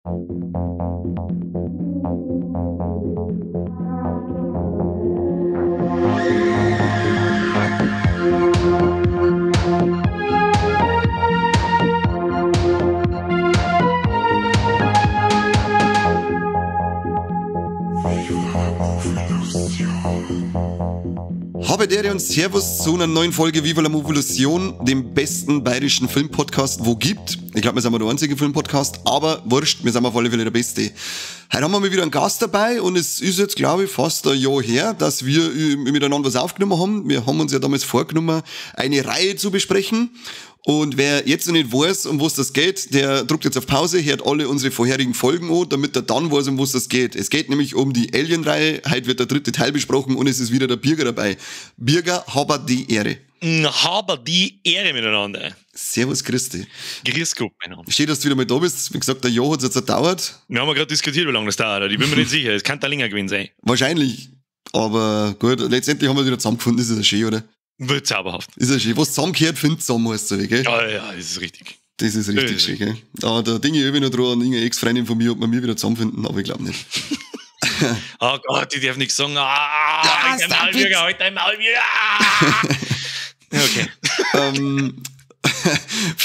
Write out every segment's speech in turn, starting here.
Habe Dere und Servus zu einer neuen Folge Viva la Movolution, dem besten bayerischen Filmpodcast, wo gibt. Ich glaube, wir sind der einzige Filmpodcast, aber wurscht, wir sind auf alle Fälle der Beste. Heute haben wir mal wieder einen Gast dabei und es ist jetzt, glaube ich, fast ein Jahr her, dass wir miteinander was aufgenommen haben. Wir haben uns ja damals vorgenommen, eine Reihe zu besprechen. Und wer jetzt noch nicht weiß, um was das geht, der drückt jetzt auf Pause, hört alle unsere vorherigen Folgen an, damit er dann weiß, um was das geht. Es geht nämlich um die Alien-Reihe. Heute wird der dritte Teil besprochen und es ist wieder der Birger dabei. Birger, habe die Ehre. Habe die Ehre miteinander. Servus, Christi. Grüß Gott, mein Name. Schön, dass du wieder mal da bist. Wie gesagt, der Jahr hat es jetzt gedauert. Wir haben ja gerade diskutiert, wie lange das dauert. Ich bin mir nicht sicher. Es kann da länger gewesen sein. Wahrscheinlich. Aber gut, letztendlich haben wir wieder zusammengefunden. Das ist ja schön, oder? Wird zauberhaft. Ist ja schön. Was zusammengehört, findet zusammen, heißt es so, gell? Ja, ja, das ist richtig. Das ist richtig schön, gell? Da denke ich immer noch dran an irgendeine Ex-Freundin von mir, ob wir mir wieder zusammenfinden, aber ich glaube nicht. Oh Gott, ich darf nichts sagen. Ah, ja, halt dein Maul, halt dein Maul, Okay.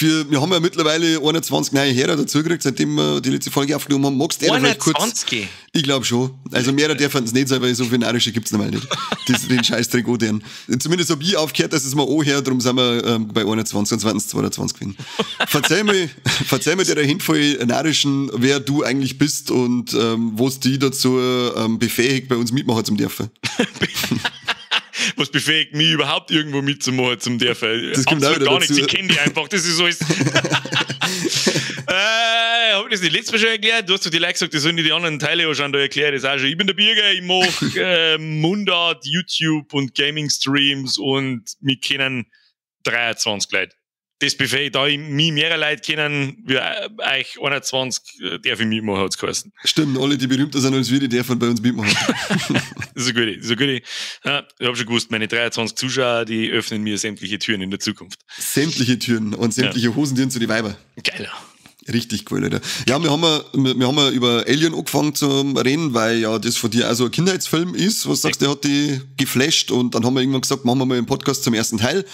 Wir haben ja mittlerweile 21 neue Hörer dazugekriegt, seitdem wir die letzte Folge aufgenommen haben. Magst du vielleicht kurz? 21? Ich glaube schon. Also mehr dürfen es nicht sein, weil so viele Narische gibt es normal nicht. Den Scheißdreck anhören. Zumindest habe ich aufgehört, dass es mal anhört, darum sind wir bei 21, sonst wären es 22 gewesen. Verzeih mir der Handvoll Narischen, wer du eigentlich bist und was die dazu befähigt, bei uns mitmachen zum dürfen. Was befähigt mich überhaupt irgendwo mitzumachen zum dürfen? Das kommt auch wieder gar dazu. Nichts, ich kenne die einfach, das ist alles. Hab ich das nicht letztes Mal schon erklärt? Du hast doch die Leute gesagt, die sollen die anderen Teile auch schon da erklären. Das ist auch schon. Ich bin der Birger, ich mache Mundart, YouTube und Gaming-Streams und mich kennen 23 Leute. Das befähigt, da ich mich mehrere Leute kennen, wie euch 21, darf ich mitmachen, hat's geheißen. Stimmt, alle, die berühmter sind als wir, die dürfen bei uns mitmachen. Das ist eine gute, das ist eine gute. Ja, ich hab schon gewusst, meine 23 Zuschauer, die öffnen mir sämtliche Türen in der Zukunft. Sämtliche Türen und sämtliche Hosentüren zu den Weibern. Geil. Richtig cool, Alter. Ja, wir haben ja über Alien angefangen zu reden, weil ja das von dir auch so ein Kindheitsfilm ist. Was sagst du, der hat die geflasht und dann haben wir irgendwann gesagt, machen wir mal einen Podcast zum ersten Teil.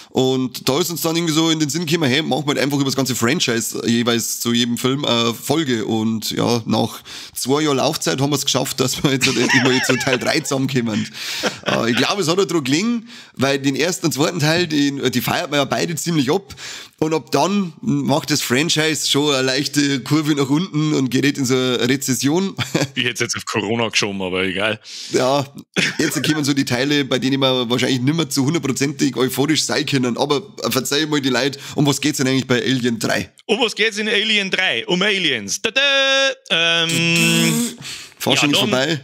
Und da ist uns dann irgendwie so in den Sinn gekommen, hey, machen wir halt einfach über das ganze Franchise jeweils zu jedem Film eine Folge. Und ja, nach 2 Jahren Laufzeit haben wir es geschafft, dass wir jetzt halt endlich mal zu Teil 3 zusammenkommen. Ich glaube, es hat auch daran gelegen, weil den ersten und zweiten Teil, die feiert man ja beide ziemlich ab. Und ab dann macht das Franchise schon eine leichte Kurve nach unten und gerät in so eine Rezession. Ich hätte es jetzt auf Corona geschoben, aber egal. Ja, jetzt kommen so die Teile, bei denen wir wahrscheinlich nicht mehr zu 100%ig euphorisch sein können. Aber verzeih mal die Leute, um was geht's denn eigentlich bei Alien 3? Um was geht's in Alien 3? Um Aliens. Tada! Fasching ist vorbei.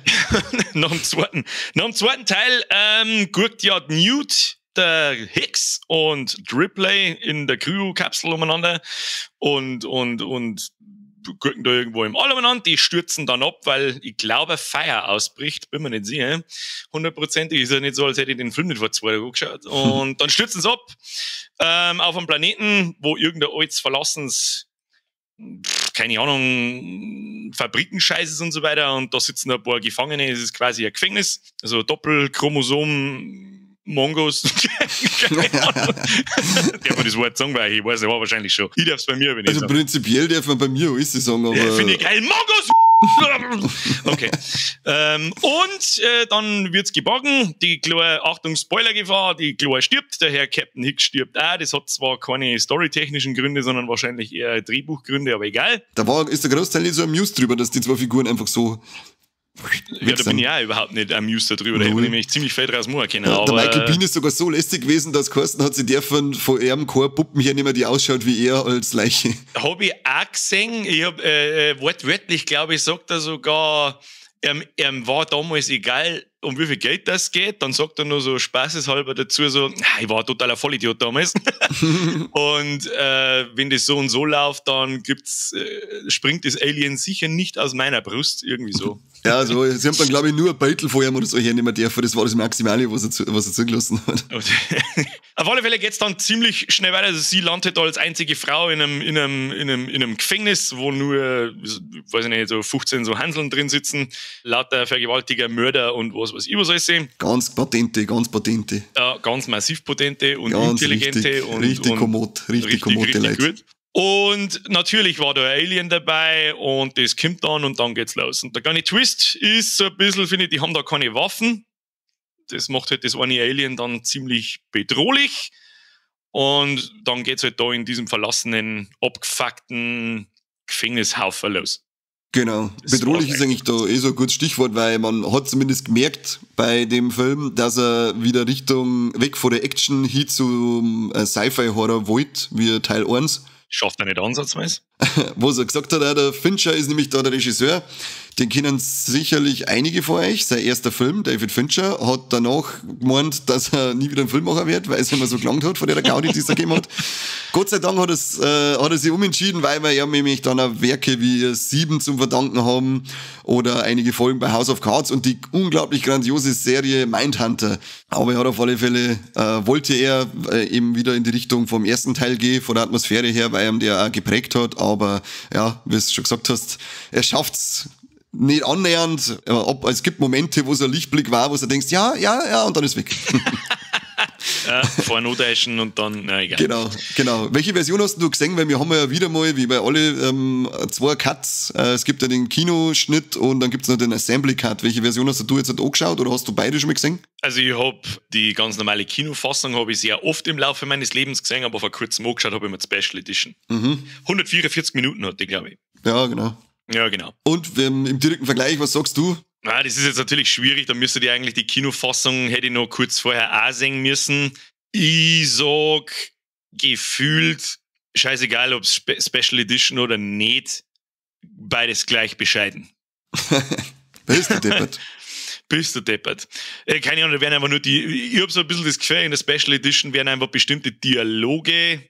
Nach dem zweiten Teil guckt ja Newt, der Hicks und Ripley in der Kryo-Kapsel umeinander und gucken da irgendwo im All umeinander. Die stürzen dann ab, weil ich glaube, Feuer ausbricht. Bin mir nicht sicher. 100%ig. Ist ja nicht so, als hätte ich den Film nicht vor 2 Tagen angeschaut. Und dann stürzen sie ab auf einen Planeten, wo irgendein altes, verlassenes, keine Ahnung, Fabrikenscheiß ist und so weiter. Und da sitzen ein paar Gefangene. Es ist quasi ein Gefängnis. Also Doppelchromosom Mongos. Keine Ahnung. Darf man das Wort sagen, weil ich weiß, war wahrscheinlich schon. Ich darf es bei mir, wenn ich Also sagen. Prinzipiell darf man bei mir alles sagen, aber. Ja, finde ich geil. Mongos! Okay. Dann wird's geborgen. Die kleine, Achtung, Spoilergefahr, die Kleine stirbt, der Herr Captain Hicks stirbt auch. Das hat zwar keine storytechnischen Gründe, sondern wahrscheinlich eher Drehbuchgründe, aber egal. Da ist der Großteil nicht so amused drüber, dass die zwei Figuren einfach so. Ja, da bin ich auch überhaupt nicht amused darüber. Da hätte ich nämlich ziemlich viel draus machen können. Ja, aber der Michael Biehn ist sogar so lästig gewesen, dass Carsten hat sich dürfen von ihm keine Puppen hernehmen, die ausschaut wie er als Leiche. Hab ich auch gesehen. Ich hab, wortwörtlich, glaube ich, sagt er sogar, ihm war damals egal, um wie viel Geld das geht. Dann sagt er nur so spaßeshalber dazu so, ich war ein totaler Vollidiot damals. Und wenn das so und so läuft, dann springt das Alien sicher nicht aus meiner Brust. Irgendwie so. Ja, also sie haben dann, glaube ich, nur ein Beutel vorher oder so hernehmen dürfen. Das war das Maximale, was er zugelassen hat. Auf alle Fälle geht's dann ziemlich schnell weiter. Also sie landet da als einzige Frau in einem Gefängnis, wo nur, weiß ich nicht, so 15 so Hanseln drin sitzen, lauter Vergewaltiger, Mörder und was weiß ich was alles. Ganz patente, ganz patente. Ja, ganz massiv potente und ganz intelligente richtig, und richtig und kommod, richtig kommode richtig Leute. Gut. Und natürlich war da ein Alien dabei und das kommt dann und dann geht's los. Und der kleine Twist ist so ein bisschen, finde ich, die haben da keine Waffen. Das macht halt das eine Alien dann ziemlich bedrohlich. Und dann geht's halt da in diesem verlassenen, abgefuckten Gefängnishaufen los. Genau. Das Bedrohlich war's ist eigentlich da eh so ein gutes Stichwort, weil man hat zumindest gemerkt bei dem Film, dass er wieder Richtung weg von der Action hin zum Sci-Fi-Horror wollte, wie Teil 1. Schafft er nicht ansatzweise. Was er gesagt hat, auch der Fincher ist nämlich da der Regisseur. Den kennen sicherlich einige von euch. Sein erster Film, David Fincher, hat danach gemeint, dass er nie wieder einen Film machen wird, weil es immer so gelangt hat von der Gaudi, die es da gegeben hat. Gott sei Dank hat er sich umentschieden, weil wir ja nämlich dann auch Werke wie Sieben zum Verdanken haben oder einige Folgen bei House of Cards und die unglaublich grandiose Serie Mindhunter. Aber er hat auf alle Fälle, wollte er eben wieder in die Richtung vom ersten Teil gehen, von der Atmosphäre her, weil ihm der auch geprägt hat. Aber ja, wie du schon gesagt hast, er schafft's nicht annähernd. Es gibt Momente, wo so ein Lichtblick war, wo du denkst, ja, und dann ist weg. Ja, vor Notäschen und dann, na egal. Genau. Welche Version hast du gesehen? Weil wir haben ja wieder mal, wie bei alle, zwei Cuts. Es gibt ja den Kinoschnitt und dann gibt's noch den Assembly Cut. Welche Version hast du jetzt angeschaut oder hast du beide schon mal gesehen? Also ich hab die ganz normale Kinofassung habe ich sehr oft im Laufe meines Lebens gesehen, aber vor kurzem angeschaut habe ich mir die Special Edition. 144 Minuten hat die, glaube ich. Ja, genau. Ja, genau. Und im direkten Vergleich, was sagst du? Na, das ist jetzt natürlich schwierig, da müsste die eigentlich die Kinofassung, hätte ich noch kurz vorher auch sehen müssen. Ich sag, gefühlt, scheißegal, ob Special Edition oder nicht, beides gleich bescheiden. Bist du deppert? Bist du deppert. Keine Ahnung, da werden einfach nur die, ich hab so ein bisschen das Gefühl, in der Special Edition werden einfach bestimmte Dialoge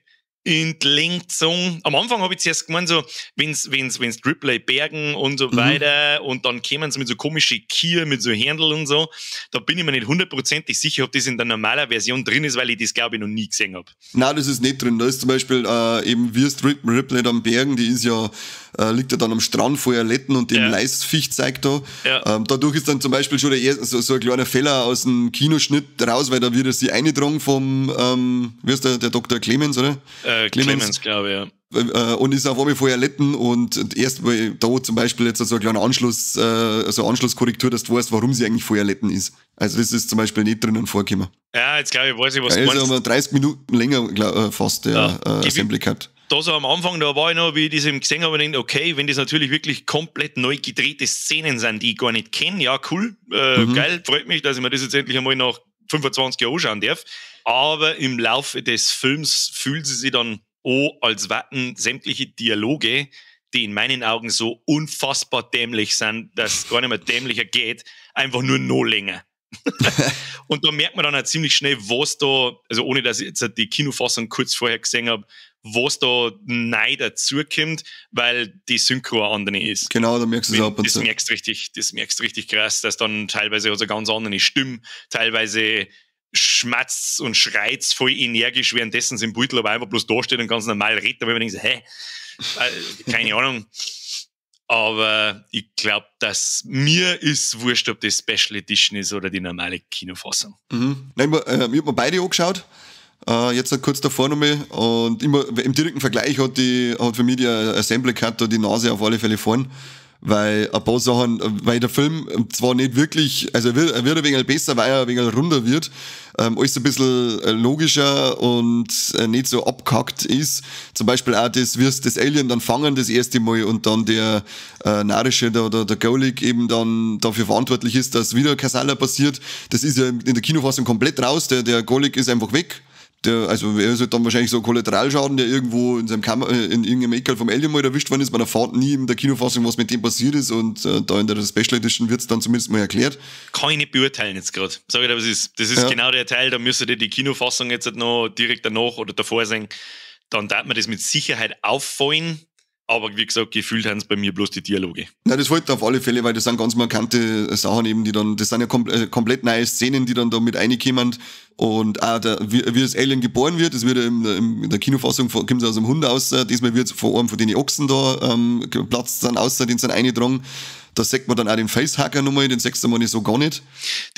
in die Länge gezogen. Am Anfang habe ich zuerst gemeint, so, wenn's Ripley bergen und so weiter und dann kämen sie mit so komischen Kier, mit so Händel und so, da bin ich mir nicht hundertprozentig sicher, ob das in der normalen Version drin ist, weil ich das, glaube ich, noch nie gesehen habe. Nein, das ist nicht drin. Da ist zum Beispiel eben, wie es Ripley dann bergen, die ist ja, liegt ja dann am Strand vorher Letten und dem Leisviech zeigt da. Dadurch ist dann zum Beispiel schon so ein kleiner Fehler aus dem Kinoschnitt raus, weil da wird er sie eingetragen vom, wie ist der Dr. Clemens, oder? Clemens, glaube ich, ja. Und ist auf einmal vorher Letten und erst mal da zum Beispiel jetzt so ein kleiner Anschluss, so eine Anschlusskorrektur, dass du weißt, warum sie eigentlich vorher Letten ist. Also das ist zum Beispiel nicht drinnen vorgekommen. Ja, jetzt glaube ich, weiß ich, was ja, du meinst. Also 30 Minuten länger, glaub, fast, der Assembly Cut. Da so am Anfang, da war ich noch, wie ich das eben gesehen habe, und denke, okay, wenn das natürlich wirklich komplett neu gedrehte Szenen sind, die ich gar nicht kenne, ja, cool, geil, freut mich, dass ich mir das jetzt endlich einmal nach 25 Jahren anschauen darf. Aber im Laufe des Films fühlt sie sich dann an, als wären sämtliche Dialoge, die in meinen Augen so unfassbar dämlich sind, dass es gar nicht mehr dämlicher geht, einfach nur noch länger. Und da merkt man dann auch ziemlich schnell, was da, also ohne dass ich jetzt die Kinofassung kurz vorher gesehen habe, was da neu dazukommt, weil die Synchro eine andere ist. Genau, da merkst du es ab und Das zu. merkst richtig, das merkst richtig krass, dass dann teilweise also ganz andere Stimmen, teilweise schmatzt und schreit voll energisch, währenddessen im Beutel aber einfach bloß da steht und ganz normal redet, aber man denkt, hä? Keine Ahnung. Aber ich glaube, dass mir ist wurscht, ob das Special Edition ist oder die normale Kinofassung. Nein, ich hab mir beide angeschaut. Jetzt kurz davor nochmal. Und immer im direkten Vergleich hat für mich die Assembly Cut da die Nase auf alle Fälle vorn. Weil ein paar Sachen, weil der Film zwar nicht wirklich, also er wird ein wenig besser, weil er ein wenig runder wird, alles ein bisschen logischer und nicht so abgehackt ist. Zum Beispiel auch das, wie das Alien dann fangen das erste Mal und dann der narische, der Golic eben dann dafür verantwortlich ist, dass wieder Kasala passiert. Das ist ja in der Kinofassung komplett raus, der Golic ist einfach weg. Der, also er ist halt dann wahrscheinlich so ein Kollateralschaden, der irgendwo in seinem Kammer, in irgendeinem Eckerl vom Alien mal erwischt worden ist. Man erfährt nie in der Kinofassung, was mit dem passiert ist, und da in der Special Edition wird's dann zumindest mal erklärt. Kann ich nicht beurteilen jetzt gerade. Sag ich dir, was ist. Das ist genau der Teil, da müsste die Kinofassung jetzt halt noch direkt danach oder davor sein. Dann darf man das mit Sicherheit auffallen. Aber wie gesagt, gefühlt haben es bei mir bloß die Dialoge. Na, das wollte auf alle Fälle, weil das sind ganz markante Sachen eben, die dann, das sind ja komplett neue Szenen, die dann da mit reinkommen. Und auch wie das Alien geboren wird, das wird ja in der Kinofassung, kommt es aus dem Hund raus, diesmal wird es von einem von den Ochsen da, platzt dann aus, den sind eingetragen. Da sieht man dann auch den Facehugger nochmal, den siehst du mal so gar nicht.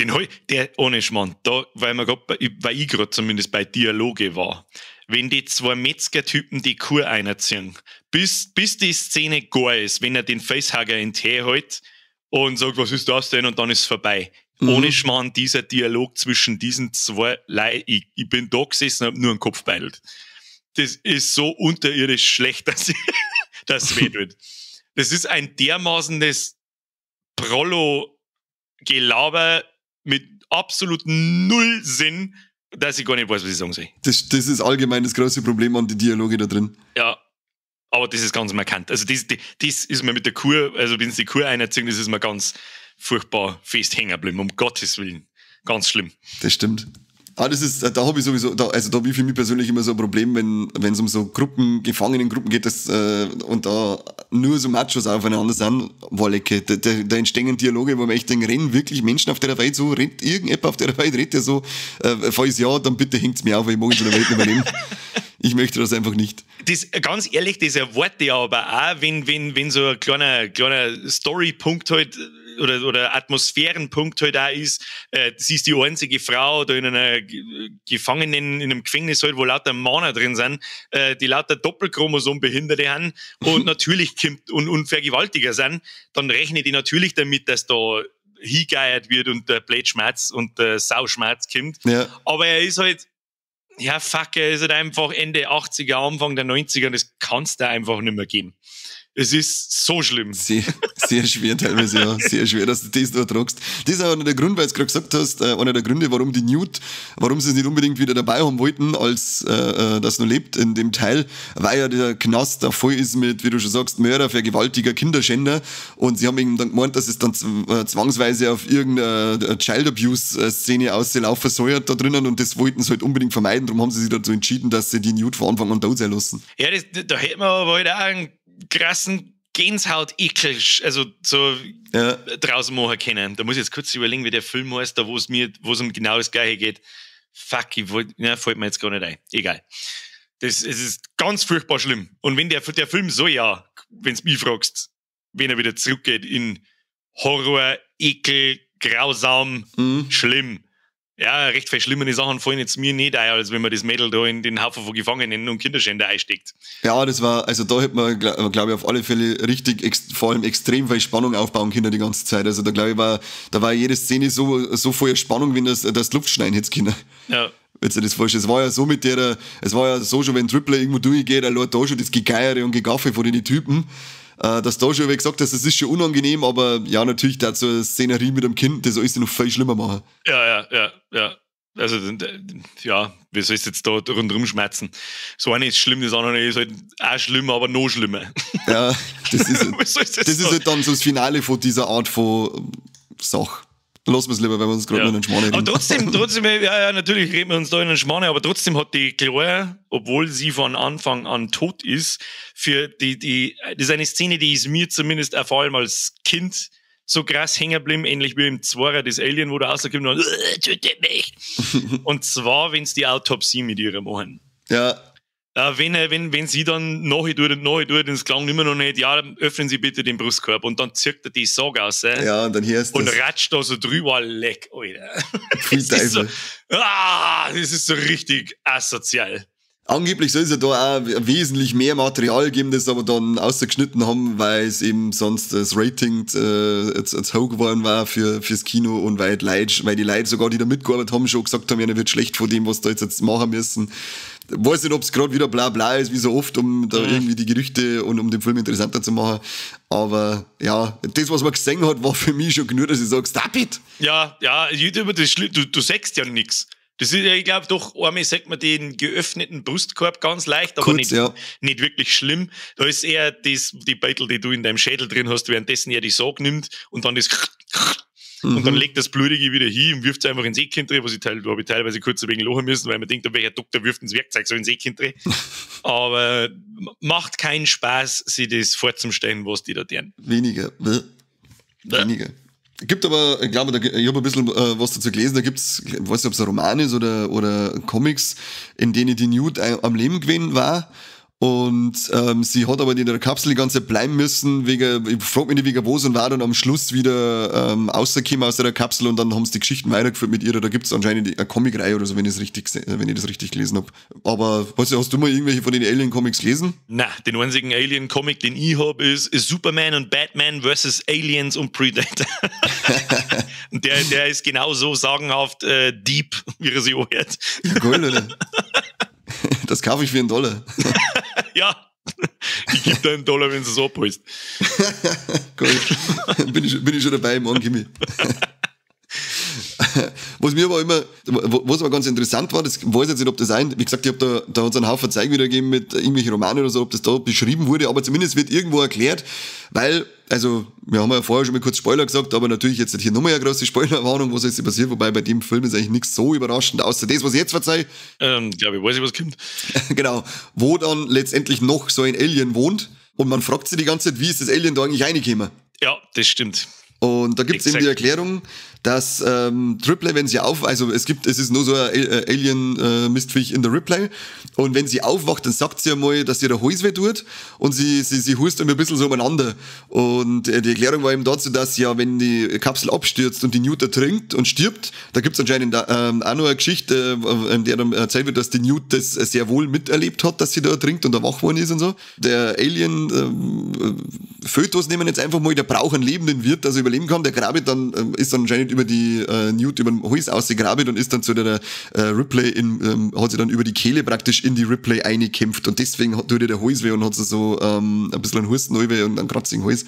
Den hol, der, ohne Schmarrn, da, weil man grad bei, weil ich grad zumindest bei Dialoge war. Wenn die zwei Metzgertypen die Kuh einerziehen, bis die Szene gar ist, wenn er den Facehugger in den Tee hält und sagt, was ist das denn? Und dann ist es vorbei. Ohne Schmarrn, dieser Dialog zwischen diesen zwei Leuten, ich bin da gesessen und hab nur einen Kopf beidelt. Das ist so unterirdisch schlecht, dass das weh tut. Das ist ein dermaßenes Prollo-Gelaber mit absolut null Sinn, dass ich gar nicht weiß, was ich sagen soll. Das ist allgemein das große Problem an die Dialoge da drin. Ja, aber das ist ganz markant. Also das ist mir mit der Kuh, also wenn sie die Kuh einerziehen, das ist mir ganz furchtbar fest hängen geblieben, um Gottes Willen. Ganz schlimm. Das stimmt. Ah, das ist, da habe ich sowieso, da, also da habe ich für mich persönlich immer so ein Problem, wenn es um so Gruppen, Gefangenengruppen geht, das, und da nur so Machos aufeinander sind, Wollecke, da entstehen Dialoge, wo man echt denkt, rennen wirklich Menschen auf der Welt so, rennt irgendjemand auf der Welt, redet der so, falls ja, dann bitte hängt's mir auf, weil ich mag in so einer Welt nicht mehr leben. Ich möchte das einfach nicht. Das, ganz ehrlich, das erwarte ich aber auch, wenn so ein kleiner Story-Punkt halt oder Atmosphärenpunkt halt auch ist, sie ist die einzige Frau da in einer Gefangenen, in einem Gefängnis halt, wo lauter Männer drin sind, die lauter Doppelchromosombehinderte haben und natürlich kommt und Vergewaltiger sind, dann rechne ich natürlich damit, dass da hingeiert wird und der Blödschmerz und der Sauschmerz kommt. Aber er ist halt, ja, fuck, er ist halt einfach Ende 80er, Anfang der 90er, das kannst du einfach nicht mehr geben. Es ist so schlimm. Sehr, sehr schwer teilweise, ja. Sehr schwer, dass du das da tragst. Das ist auch einer der Gründe, weil du es gerade gesagt hast, einer der Gründe, warum die Newt, warum sie es nicht unbedingt wieder dabei haben wollten, als das noch lebt in dem Teil, weil ja der Knast da voll ist mit, wie du schon sagst, Mörder, Vergewaltiger, Kinderschänder. Und sie haben eben dann gemeint, dass es dann zwangsweise auf irgendeine Child Abuse-Szene auslaufen soll da drinnen, und das wollten sie halt unbedingt vermeiden. Darum haben sie sich dazu entschieden, dass sie die Newt von Anfang an tot sein lassen. Ja, da hätten wir aber halt auch einen krassen Gänsehaut-Ekel, also so draußen machen können. Da muss ich jetzt kurz überlegen, wie der Film heißt, da wo es um genau das Gleiche geht. Fuck, ich wollt, ja, fällt mir jetzt gar nicht ein. Egal. Es ist ganz furchtbar schlimm. Und wenn der Film so, ja, wenn's mich fragst, wenn er wieder zurückgeht in Horror, Ekel, grausam, schlimm. Ja, recht viel schlimmere Sachen fallen jetzt mir nicht ein, als wenn man das Mädel da in den Haufen von Gefangenen und Kinderschänder einsteckt. Ja, das war, also da hätte man, glaube ich, auf alle Fälle richtig, vor allem extrem viel Spannung aufbauen können die ganze Zeit. Also da, glaube ich, war jede Szene so voller Spannung, wenn das Luftschneiden hätte können. Wenn du das vorstellst. Es war ja so mit der, es war ja so schon, wenn Tripler irgendwo durchgeht, allein da schon das Gegeiere und Gegaffe von den Typen. Dass da schon, wie gesagt hast, das ist schon unangenehm, aber ja, natürlich dazu eine Szenerie mit dem Kind, das alles noch viel schlimmer machen. Ja. Also, ja, wie soll ich jetzt da rundherum schmerzen? So eine ist schlimm, das andere ist halt auch schlimm, aber noch schlimmer. Ja, das ist, das ist halt dann so das Finale von dieser Art von Sache. Lassen wir es lieber, weil wir uns gerade in den Schmarrn reden. Aber trotzdem, ja, natürlich reden wir uns da in den Schmarrn, aber trotzdem hat die Claire, obwohl sie von Anfang an tot ist, für die, das ist eine Szene, die ist mir zumindest auch vor allem als Kind so krass hängen geblieben, ähnlich wie im Zwarer, das Alien, wo da rauskommt und tötet mich. Und zwar, wenn's die Autopsie mit ihr machen. Ja. Wenn sie dann nachher tut und es klang immer noch nicht, ja, öffnen Sie bitte den Brustkorb. Und dann zirkt er die Sage aus. Ja, und dann hier ist und ratscht da so drüber, leck, Alter. Viel das ist so, das ist so richtig asozial. Angeblich soll es ja da auch wesentlich mehr Material geben, das aber dann ausgeschnitten haben, weil es eben sonst das Rating zu hoch geworden war fürs Kino und weil die Leute sogar, die da mitgearbeitet haben, schon gesagt haben, ja, wird schlecht von dem, was da jetzt machen müssen. Weiß nicht, ob es gerade wieder bla bla ist, wie so oft, um da irgendwie die Gerüchte und um den Film interessanter zu machen. Aber ja, das, was man gesehen hat, war für mich schon genug, dass ich sage, stop it! Ja, ja, du sagst ja nichts. Das ist ja, ich glaube doch, einmal sieht man den geöffneten Brustkorb ganz leicht, aber Kurz, nicht, ja. nicht wirklich schlimm. Da ist eher das, die Beutel, die du in deinem Schädel drin hast, währenddessen er die Sag nimmt und dann das und dann legt das Blutige wieder hin und wirft es einfach ins Eck drin, da habe ich teilweise kurz ein wenig lachen müssen, weil man denkt, welcher Doktor wirft ins Werkzeug so ins Eck drin. Aber macht keinen Spaß, sich das vorzustellen, was die da tun. Weniger. Weniger. Gibt aber, ich glaube, ich habe ein bisschen was dazu gelesen, da gibt's, ich weiß nicht, ob es ein Roman ist oder Comics, in denen die Newt am Leben gewesen war. Und sie hat aber in der Kapsel die ganze Zeit bleiben müssen, wegen, ich frag mich nicht wegen was, und war dann am Schluss wieder rausgekommen aus der Kapsel und dann haben sie die Geschichten weitergeführt mit ihr. Da gibt's anscheinend eine Comicreihe oder so, wenn ich das richtig gelesen hab. Aber weißt du, hast du mal irgendwelche von den Alien-Comics gelesen? Na, den einzigen Alien-Comic, den ich hab, ist Superman und Batman versus Aliens und Predator. Und der ist genauso sagenhaft deep, wie er sich anhört. Ja, cool, oder? Das kaufe ich für $1. Ja, ich gebe dir $1, wenn du es abholst. Cool. Bin ich schon dabei, morgen komme ich. Was mir aber immer, was aber ganz interessant war, das weiß ich jetzt nicht, ob das ein, wie gesagt, ich hab da hat es einen Haufen Zeug wieder gegeben mit irgendwelchen Romanen oder so, ob das da beschrieben wurde, aber zumindest wird irgendwo erklärt, weil, also, wir haben ja vorher schon mal kurz Spoiler gesagt, aber natürlich jetzt hier nochmal eine große Spoilerwarnung, was jetzt passiert, wobei bei dem Film ist eigentlich nichts so überraschend, außer das, was ich jetzt verzeih. Glaube ich, weiß ich, was kommt. Genau, wo dann letztendlich noch so ein Alien wohnt und man fragt sich die ganze Zeit, wie ist das Alien da eigentlich reingekommen? Ja, das stimmt. Und da gibt's eben die Erklärung, dass Ripley, wenn sie auf, also es ist nur so ein Alien-Mistviech in der Ripley, und wenn sie aufwacht, dann sagt sie einmal, dass ihr der Hals weh tut, und sie hust immer ein bisschen so umeinander. Und die Erklärung war eben dazu, dass ja, wenn die Kapsel abstürzt und die Newt ertrinkt und stirbt, da gibt's anscheinend auch noch eine Geschichte, in der dann erzählt wird, dass die Newt das sehr wohl miterlebt hat, dass sie da ertrinkt und da wach geworden ist und so. Der Alien Fötus, nehmen wir jetzt einfach mal, der braucht einen lebenden Wirt, dass er überleben kann, der grabet dann, ist dann anscheinend über die Newt über den Hals ausgegrabet und ist dann zu der Ripley hat sie dann über die Kehle praktisch in die Ripley eingekämpft, und deswegen tut ihr der Hals weh und hat sie so ein bisschen einen Husten und einen kratzigen Hals.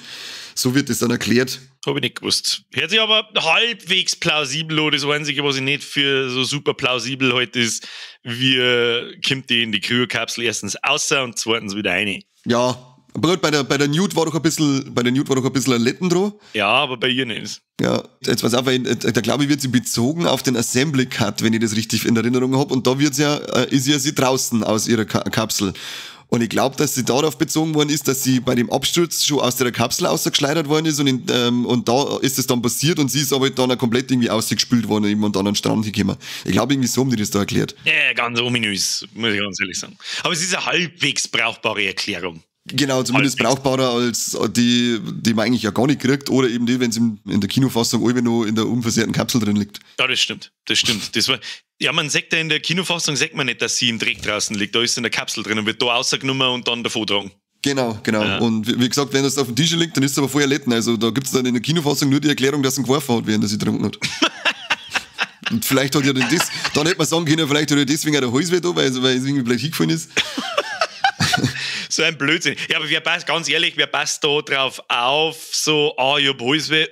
So wird das dann erklärt. Habe ich nicht gewusst. Hört sich aber halbwegs plausibel an. Das Einzige, was ich nicht für so super plausibel halte, ist, wie kommt die in die Kryokapsel erstens außer und zweitens wieder rein. Ja, aber gut, bei der Newt war doch ein bisschen, bei der Newt war doch ein bisschen ein Letten dran. Ja, aber bei ihr nicht. Ja, jetzt pass auf, weil, da glaube ich, wird sie bezogen auf den Assembly Cut, wenn ich das richtig in Erinnerung hab. Und da wird's ja, ist ja sie draußen aus ihrer Kapsel. Und ich glaube, dass sie darauf bezogen worden ist, dass sie bei dem Absturz schon aus der Kapsel rausgeschleudert worden ist und, und da ist es dann passiert und sie ist aber dann auch komplett irgendwie ausgespült worden und dann an den Strand gekommen. Ich glaube, irgendwie so haben die das da erklärt. Ja, ganz ominös, muss ich ganz ehrlich sagen. Aber es ist eine halbwegs brauchbare Erklärung. Genau, zumindest halbwegs brauchbarer als die, die man eigentlich ja gar nicht kriegt, oder eben die, wenn es in der Kinofassung irgendwie noch in der unversehrten Kapsel drin liegt. Ja, das stimmt, das stimmt. Das war, ja, man sagt ja in der Kinofassung, sagt man nicht, dass sie im Dreck draußen liegt, da ist sie in der Kapsel drin und wird da rausgenommen und dann davor tragen. Genau, genau. Ja. Und wie gesagt, wenn das auf dem Tisch liegt, dann ist es aber vorher letten. Also da gibt es dann in der Kinofassung nur die Erklärung, dass er ihn geworfen hat, während er sie getrunken hat. Und vielleicht hat ja dann das, dann hätte man sagen können, vielleicht hat er deswegen auch der Hals weh da, weil es irgendwie vielleicht hingefallen ist. So ein Blödsinn. Ja, aber wer passt, ganz ehrlich, wer passt da drauf auf, so, ah, ich hab Halsweh.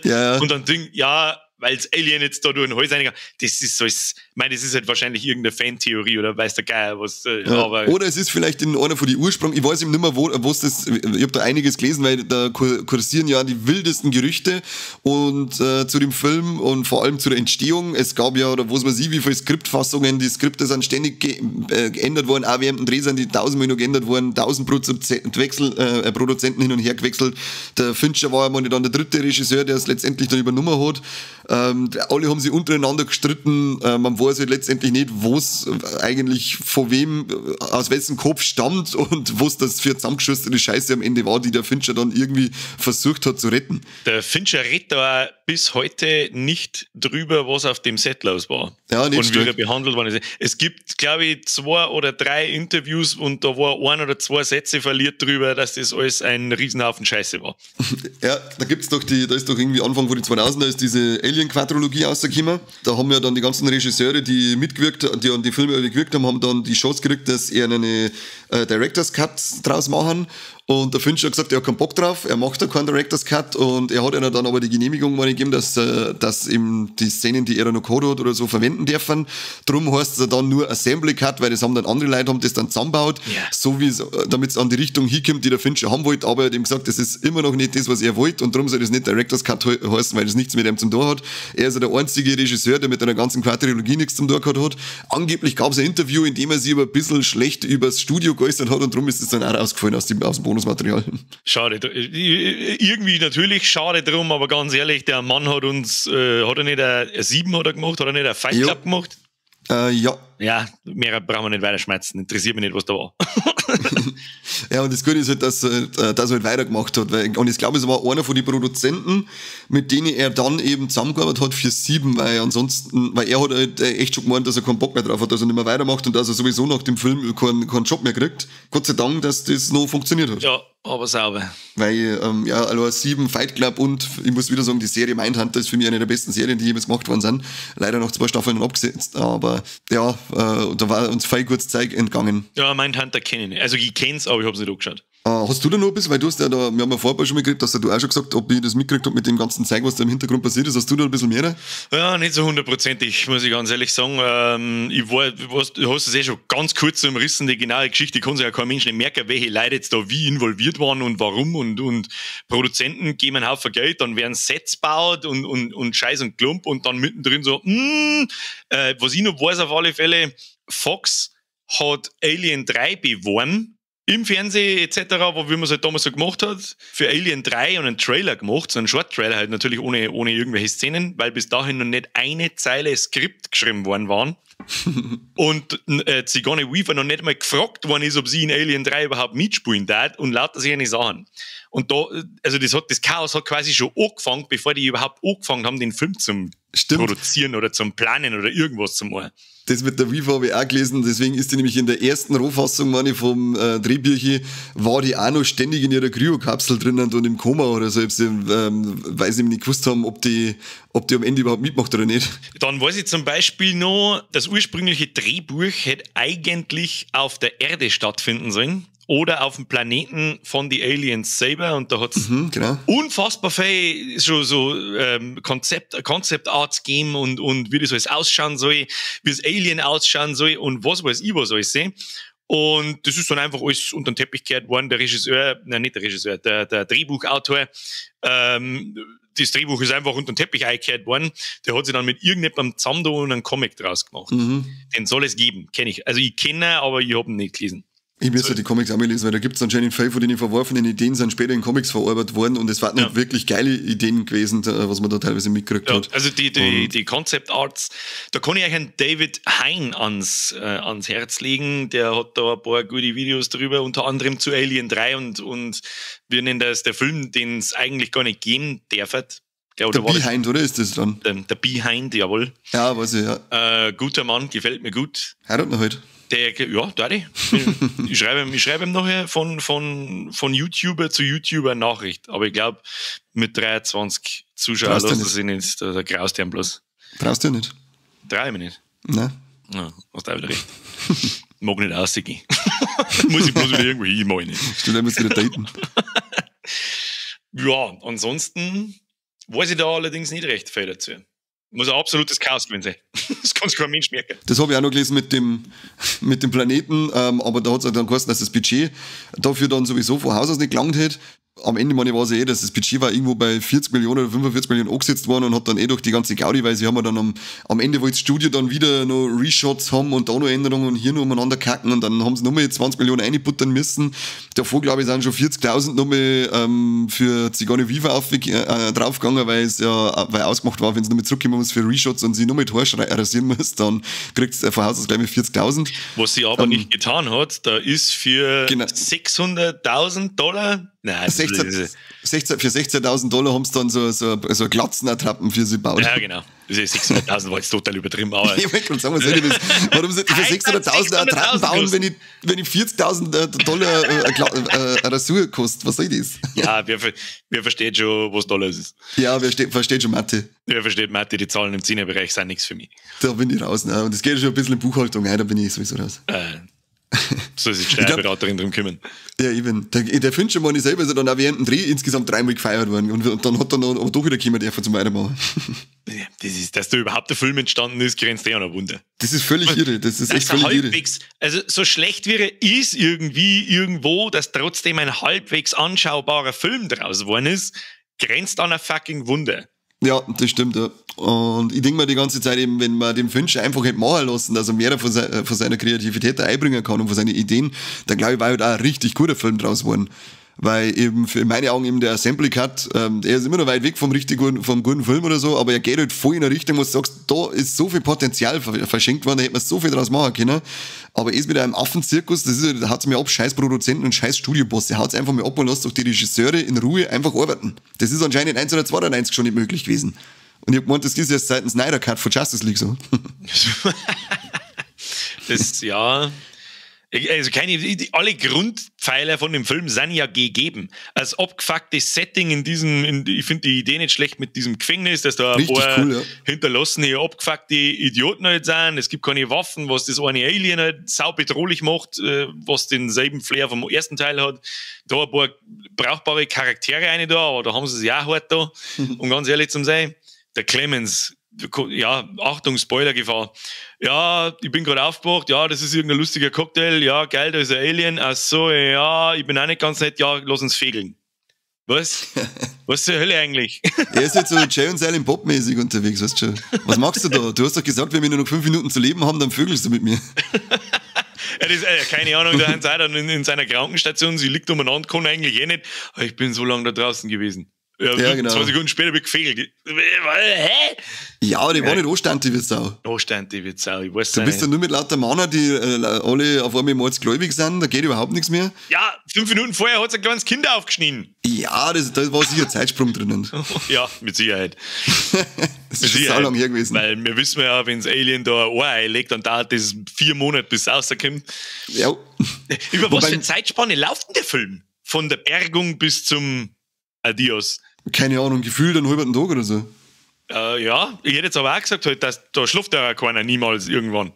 Ja. Und dann denkt, ja, weil das Alien jetzt da durch den Hals reingegangen. Das ist so, ich meine, das ist halt wahrscheinlich irgendeine Fantheorie oder weiß der Geier was. Ja. Aber oder es ist vielleicht in einer von die Ursprung, ich weiß eben nicht mehr, wo das, ich habe da einiges gelesen, weil da kursieren ja die wildesten Gerüchte und zu dem Film und vor allem zu der Entstehung. Es gab ja, oder was weiß ich, wie viele Skriptfassungen, die Skripte sind ständig geändert worden, auch während dem Dreh sind die tausendmal noch geändert worden, 1000 Produzenten hin und her gewechselt. Der Fincher war ja mal dann der dritte Regisseur, der es letztendlich dann übernommen hat. Alle haben sich untereinander gestritten, man weiß halt letztendlich nicht, was eigentlich von wem, aus wessen Kopf stammt und was das für zusammengeschusterte Scheiße am Ende war, die der Fincher dann irgendwie versucht hat zu retten. Der Fincher redet da bis heute nicht drüber, was auf dem Set los war. Ja, nicht und wie er behandelt worden ist. Es gibt, glaube ich, 2 oder 3 Interviews und da war 1 oder 2 Sätze verliert drüber, dass das alles ein Riesenhaufen Scheiße war. Ja, da gibt's doch die, da ist doch irgendwie Anfang von den 2000er ist diese Alien-Quadrologie rausgekommen. Da haben ja dann die ganzen Regisseure, die mitgewirkt, die an die Filme gewirkt haben, haben dann die Chance gekriegt, dass er eine Director's Cut draus machen. Und der Fincher hat gesagt, er hat keinen Bock drauf, er macht da keinen Director's Cut und er hat ihnen dann aber die Genehmigung mal gegeben, dass eben die Szenen, die er noch gehabt hat oder so, verwenden dürfen. Drum heißt es dann nur Assembly Cut, weil das haben dann andere Leute haben das dann zusammengebaut, so wie es, damit es an die Richtung hinkommt, die der Fincher haben wollte. Aber er hat ihm gesagt, das ist immer noch nicht das, was er wollte und darum soll das nicht Director's Cut heißen, weil das nichts mit ihm zum tun hat. Er ist ja der einzige Regisseur, der mit einer ganzen Quadrilogie nichts zum tun gehabt hat. Angeblich gab es ein Interview, in dem er sich aber ein bisschen schlecht übers Studio geäußert hat und darum ist es dann auch rausgefallen aus dem Bonusmaterial. Schade. Irgendwie natürlich schade drum, aber ganz ehrlich, der Mann hat uns, hat er nicht ein 7 hat er gemacht, hat er nicht ein Fight Club gemacht? Ja. Ja, mehr brauchen wir nicht weiterschmerzen. Interessiert mich nicht, was da war. Ja, und das Gute ist halt, dass er halt weitergemacht hat. Weil, und ich glaube, es war einer von den Produzenten, mit denen er dann eben zusammengearbeitet hat für 7, weil ansonsten, weil er hat halt echt schon gemeint, dass er keinen Bock mehr drauf hat, dass er nicht mehr weitermacht und dass er sowieso nach dem Film keinen Job mehr kriegt. Gott sei Dank, dass das noch funktioniert hat. Ja, aber sauber. Weil, ja, also 7, Fight Club und ich muss wieder sagen, die Serie Mindhunter ist für mich eine der besten Serien, die jemals gemacht worden sind. Leider noch 2 Staffeln abgesetzt, aber ja, da war uns viel kurz Zeug entgangen. Ja, Mindhunter kenne ich nicht. Also ich kenn's, aber ich hab's nicht angeschaut. Hast du da noch ein bisschen, weil du hast ja da, wir haben ja vorher schon mitgekriegt, dass du auch schon gesagt, ob ich das mitgekriegt hab mit dem ganzen Zeug, was da im Hintergrund passiert ist, hast du da ein bisschen mehr? Ja, nicht so hundertprozentig, muss ich ganz ehrlich sagen. Ich war, du hast es eh schon ganz kurz so umrissen, die genaue Geschichte kann sich ja kein Mensch nicht merken, welche Leute jetzt da wie involviert waren und warum und Produzenten geben einen Haufen Geld, dann werden Sets gebaut und Scheiß und Klump und dann mittendrin so, was ich noch weiß auf alle Fälle, Fox hat Alien 3 beworben, im Fernsehen etc., wo wie man es halt damals so gemacht hat, für Alien 3 und einen Trailer gemacht, so einen Short-Trailer halt natürlich ohne irgendwelche Szenen, weil bis dahin noch nicht eine Zeile Skript geschrieben worden waren. Und Sigourney Weaver noch nicht mal gefragt worden ist, ob sie in Alien 3 überhaupt mitspielen darf und lauter solche Sachen. Und da, also das Chaos hat quasi schon angefangen, bevor die überhaupt angefangen haben, den Film zum produzieren oder zum Planen oder irgendwas zu machen. Das mit der Weaver habe ich auch gelesen, deswegen ist die nämlich in der ersten Rohfassung, meine ich, vom Drehbücher, war die auch noch ständig in ihrer Kryokapsel drinnen und im Koma oder so, weil sie nicht gewusst haben, ob die am Ende überhaupt mitmacht oder nicht. Dann weiß ich zum Beispiel noch, das ursprüngliche Drehbuch hätte eigentlich auf der Erde stattfinden sollen. Oder auf dem Planeten von die Aliens selber und da hat's unfassbar viel schon so Concept Arts gegeben und wie das alles ausschauen soll, wie das Alien ausschauen soll und was weiß ich was alles sehen. Und das ist dann einfach alles unter den Teppich gekehrt worden. Der Regisseur, nein, nicht der Regisseur, der Drehbuchautor, das Drehbuch ist einfach unter den Teppich eingekehrt worden. Der hat sich dann mit irgendjemandem zusammen da und einen Comic draus gemacht. Den soll es geben, kenne ich. Also ich kenne, aber ich habe ihn nicht gelesen. Ich müsste die Comics auch mal lesen, weil da gibt's anscheinend viel von den verworfenen Ideen, sind später in Comics verarbeitet worden und es waren nicht wirklich geile Ideen gewesen, was man da teilweise mitgekriegt hat. Also die Concept Arts, da kann ich euch einen David Hein ans Herz legen, der hat da ein paar gute Videos drüber, unter anderem zu Alien 3 und wir nennen das der Film, den es eigentlich gar nicht geben darf. Der Behind, oder ist das dann? Der Behind, jawohl. Ja, weiß ich, ja. Guter Mann, gefällt mir gut. Heiraten noch heute. Der, ja, Daddy. Ich schreibe ihm nachher von YouTuber zu YouTuber Nachricht. Aber ich glaube, mit 23 Zuschauern lässt er sich nicht, da graust er ihm bloß. Traust du nicht? Trau ich mir nicht. Nein. Ja, hast du auch wieder recht. Mag nicht rausgehen. Muss ich bloß wieder irgendwo hin, mag ich nicht. Stimmt, dann musst du wieder daten. Ja, ansonsten weiß ich da allerdings nicht recht viel dazu. Muss ein absolutes Chaos gewesen sein. Das kann sich kein Mensch merken. Das habe ich auch noch gelesen mit dem Planeten, aber da hat es dann geheißen, dass das Budget dafür dann sowieso von Haus aus nicht gelangt hätte. Am Ende, meine ich, war es eh, dass das Budget war irgendwo bei 40 Millionen oder 45 Millionen angesetzt worden und hat dann eh durch die ganze Gaudi, weil sie haben ja dann am Ende, wo das Studio dann wieder noch Reshots haben und da noch Änderungen und hier noch umeinander kacken und dann haben sie nochmal 20 Millionen einbuttern müssen. Davor, glaube ich, sind schon 40.000 nochmal für Sigourney Weaver draufgegangen, weil es ja weil ausgemacht war, wenn sie nochmal zurückkommen muss für Reshots und sie nochmal die Haare rasieren muss, dann kriegt es von Haus aus gleich mit 40.000. Was sie aber nicht getan hat, da ist für $600.000. Nein, für $16.000 haben sie dann so Glatzenattrappen für sie gebaut. Ja, genau. Das ist 600.000 war jetzt total übertrieben. Aber ich wollte gerade sagen, was soll ich das? Warum sollte ich für 600.000 Attrappen bauen, wenn ich $40.000 Rasur kostet? Was soll das? Ja, wer versteht schon, was Dollar ist? Ja, wer versteht schon Mathe? Wer versteht Mathe? Die Zahlen im 10er-Bereich sind nichts für mich. Da bin ich raus. Ne? Und das geht schon ein bisschen in Buchhaltung ein, da bin ich sowieso raus. Soll sich die Steuerberaterin drum kümmern. Ja, eben. Der Fincher, meine ich selber, ist ja dann auch während dem Dreh insgesamt dreimal gefeiert worden. Und dann hat dann aber doch wieder kommen dürfen zum Weitermachen. Ja, das ist, dass da überhaupt der Film entstanden ist, grenzt eh an ein Wunder. Das ist völlig irre. Das ist echt völlig halbwegs, irre. Also so schlecht wie er ist irgendwie irgendwo, dass trotzdem ein halbwegs anschaubarer Film draus geworden ist, grenzt an ein fucking Wunder. Ja, das stimmt, ja. Und ich denke mir die ganze Zeit eben, wenn man den Fincher einfach hätte machen lassen, dass er mehr von seiner Kreativität da einbringen kann und von seinen Ideen, dann glaube ich, war halt auch ein richtig guter Film draus geworden. Weil eben für meine Augen eben der Assembly Cut, der ist immer noch weit weg vom richtig guten, vom guten Film oder so, aber er geht halt voll in eine Richtung, wo du sagst, da ist so viel Potenzial verschenkt worden, da hätte man so viel draus machen können. Aber ist mit einem Affenzirkus, das ist, da hat's mir ab, scheiß Produzenten und scheiß Studioboss, der haut's einfach mal ab und lässt doch die Regisseure in Ruhe einfach arbeiten. Das ist anscheinend 1992 schon nicht möglich gewesen. Und ich hab gemeint, das ist erst seit dem Snyder Cut von Justice League so. Das, ja. Also alle Grundpfeiler von dem Film sind ja gegeben. Als abgefucktes Setting in diesem, ich finde die Idee nicht schlecht mit diesem Gefängnis, dass da ein paar cool, ja, hinterlassene, abgefuckte Idioten halt sind. Es gibt keine Waffen, was das eine Alien halt sau bedrohlich macht, was denselben Flair vom ersten Teil hat. Da ein paar brauchbare Charaktere eine da, aber da haben sie es ja auch hart da, um ganz ehrlich zu sein. Der Clemens, ja, Achtung, Spoilergefahr. Ja, ich bin gerade aufgewacht, ja, das ist irgendein lustiger Cocktail, ja, geil, da ist ein Alien, ach so, ja, ich bin auch nicht ganz nett, ja, lass uns fegeln. Was? Was zur Hölle eigentlich? Er ist jetzt so Jay und Silent Bob mäßig unterwegs, weißt du schon. Was machst du da? Du hast doch gesagt, wenn wir nur noch 5 Minuten zu leben haben, dann vögelst du mit mir. Ja, das, keine Ahnung, da sind dann in seiner Krankenstation, sie liegt umeinander, kann eigentlich eh nicht. Aber ich bin so lange da draußen gewesen. Ja, ja, genau. 2 Sekunden später bin ich gefegelt. Hä? Ja, die war nicht anständig wie Sau. Anständig wie Sau, ich weiß Du bist ja nur mit lauter Männern, die alle auf einmal mordsgläubig sind, da geht überhaupt nichts mehr. Ja, 5 Minuten vorher hat es ein kleines Kind aufgeschnitten. Ja, da war sicher Zeitsprung drinnen. Ja, mit Sicherheit. Das ist schon sau lang her gewesen. Weil wir wissen ja, wenn das Alien da ein Ohr einlegt, dann dauert das 4 Monate, bis es rauskommt. Ja. Über was für eine Zeitspanne läuft denn der Film? Von der Bergung bis zum Adios. Keine Ahnung, gefühlt einen halben Tag oder so. Ja, ich hätte jetzt aber auch gesagt, halt, dass, da schläft ja keiner niemals irgendwann.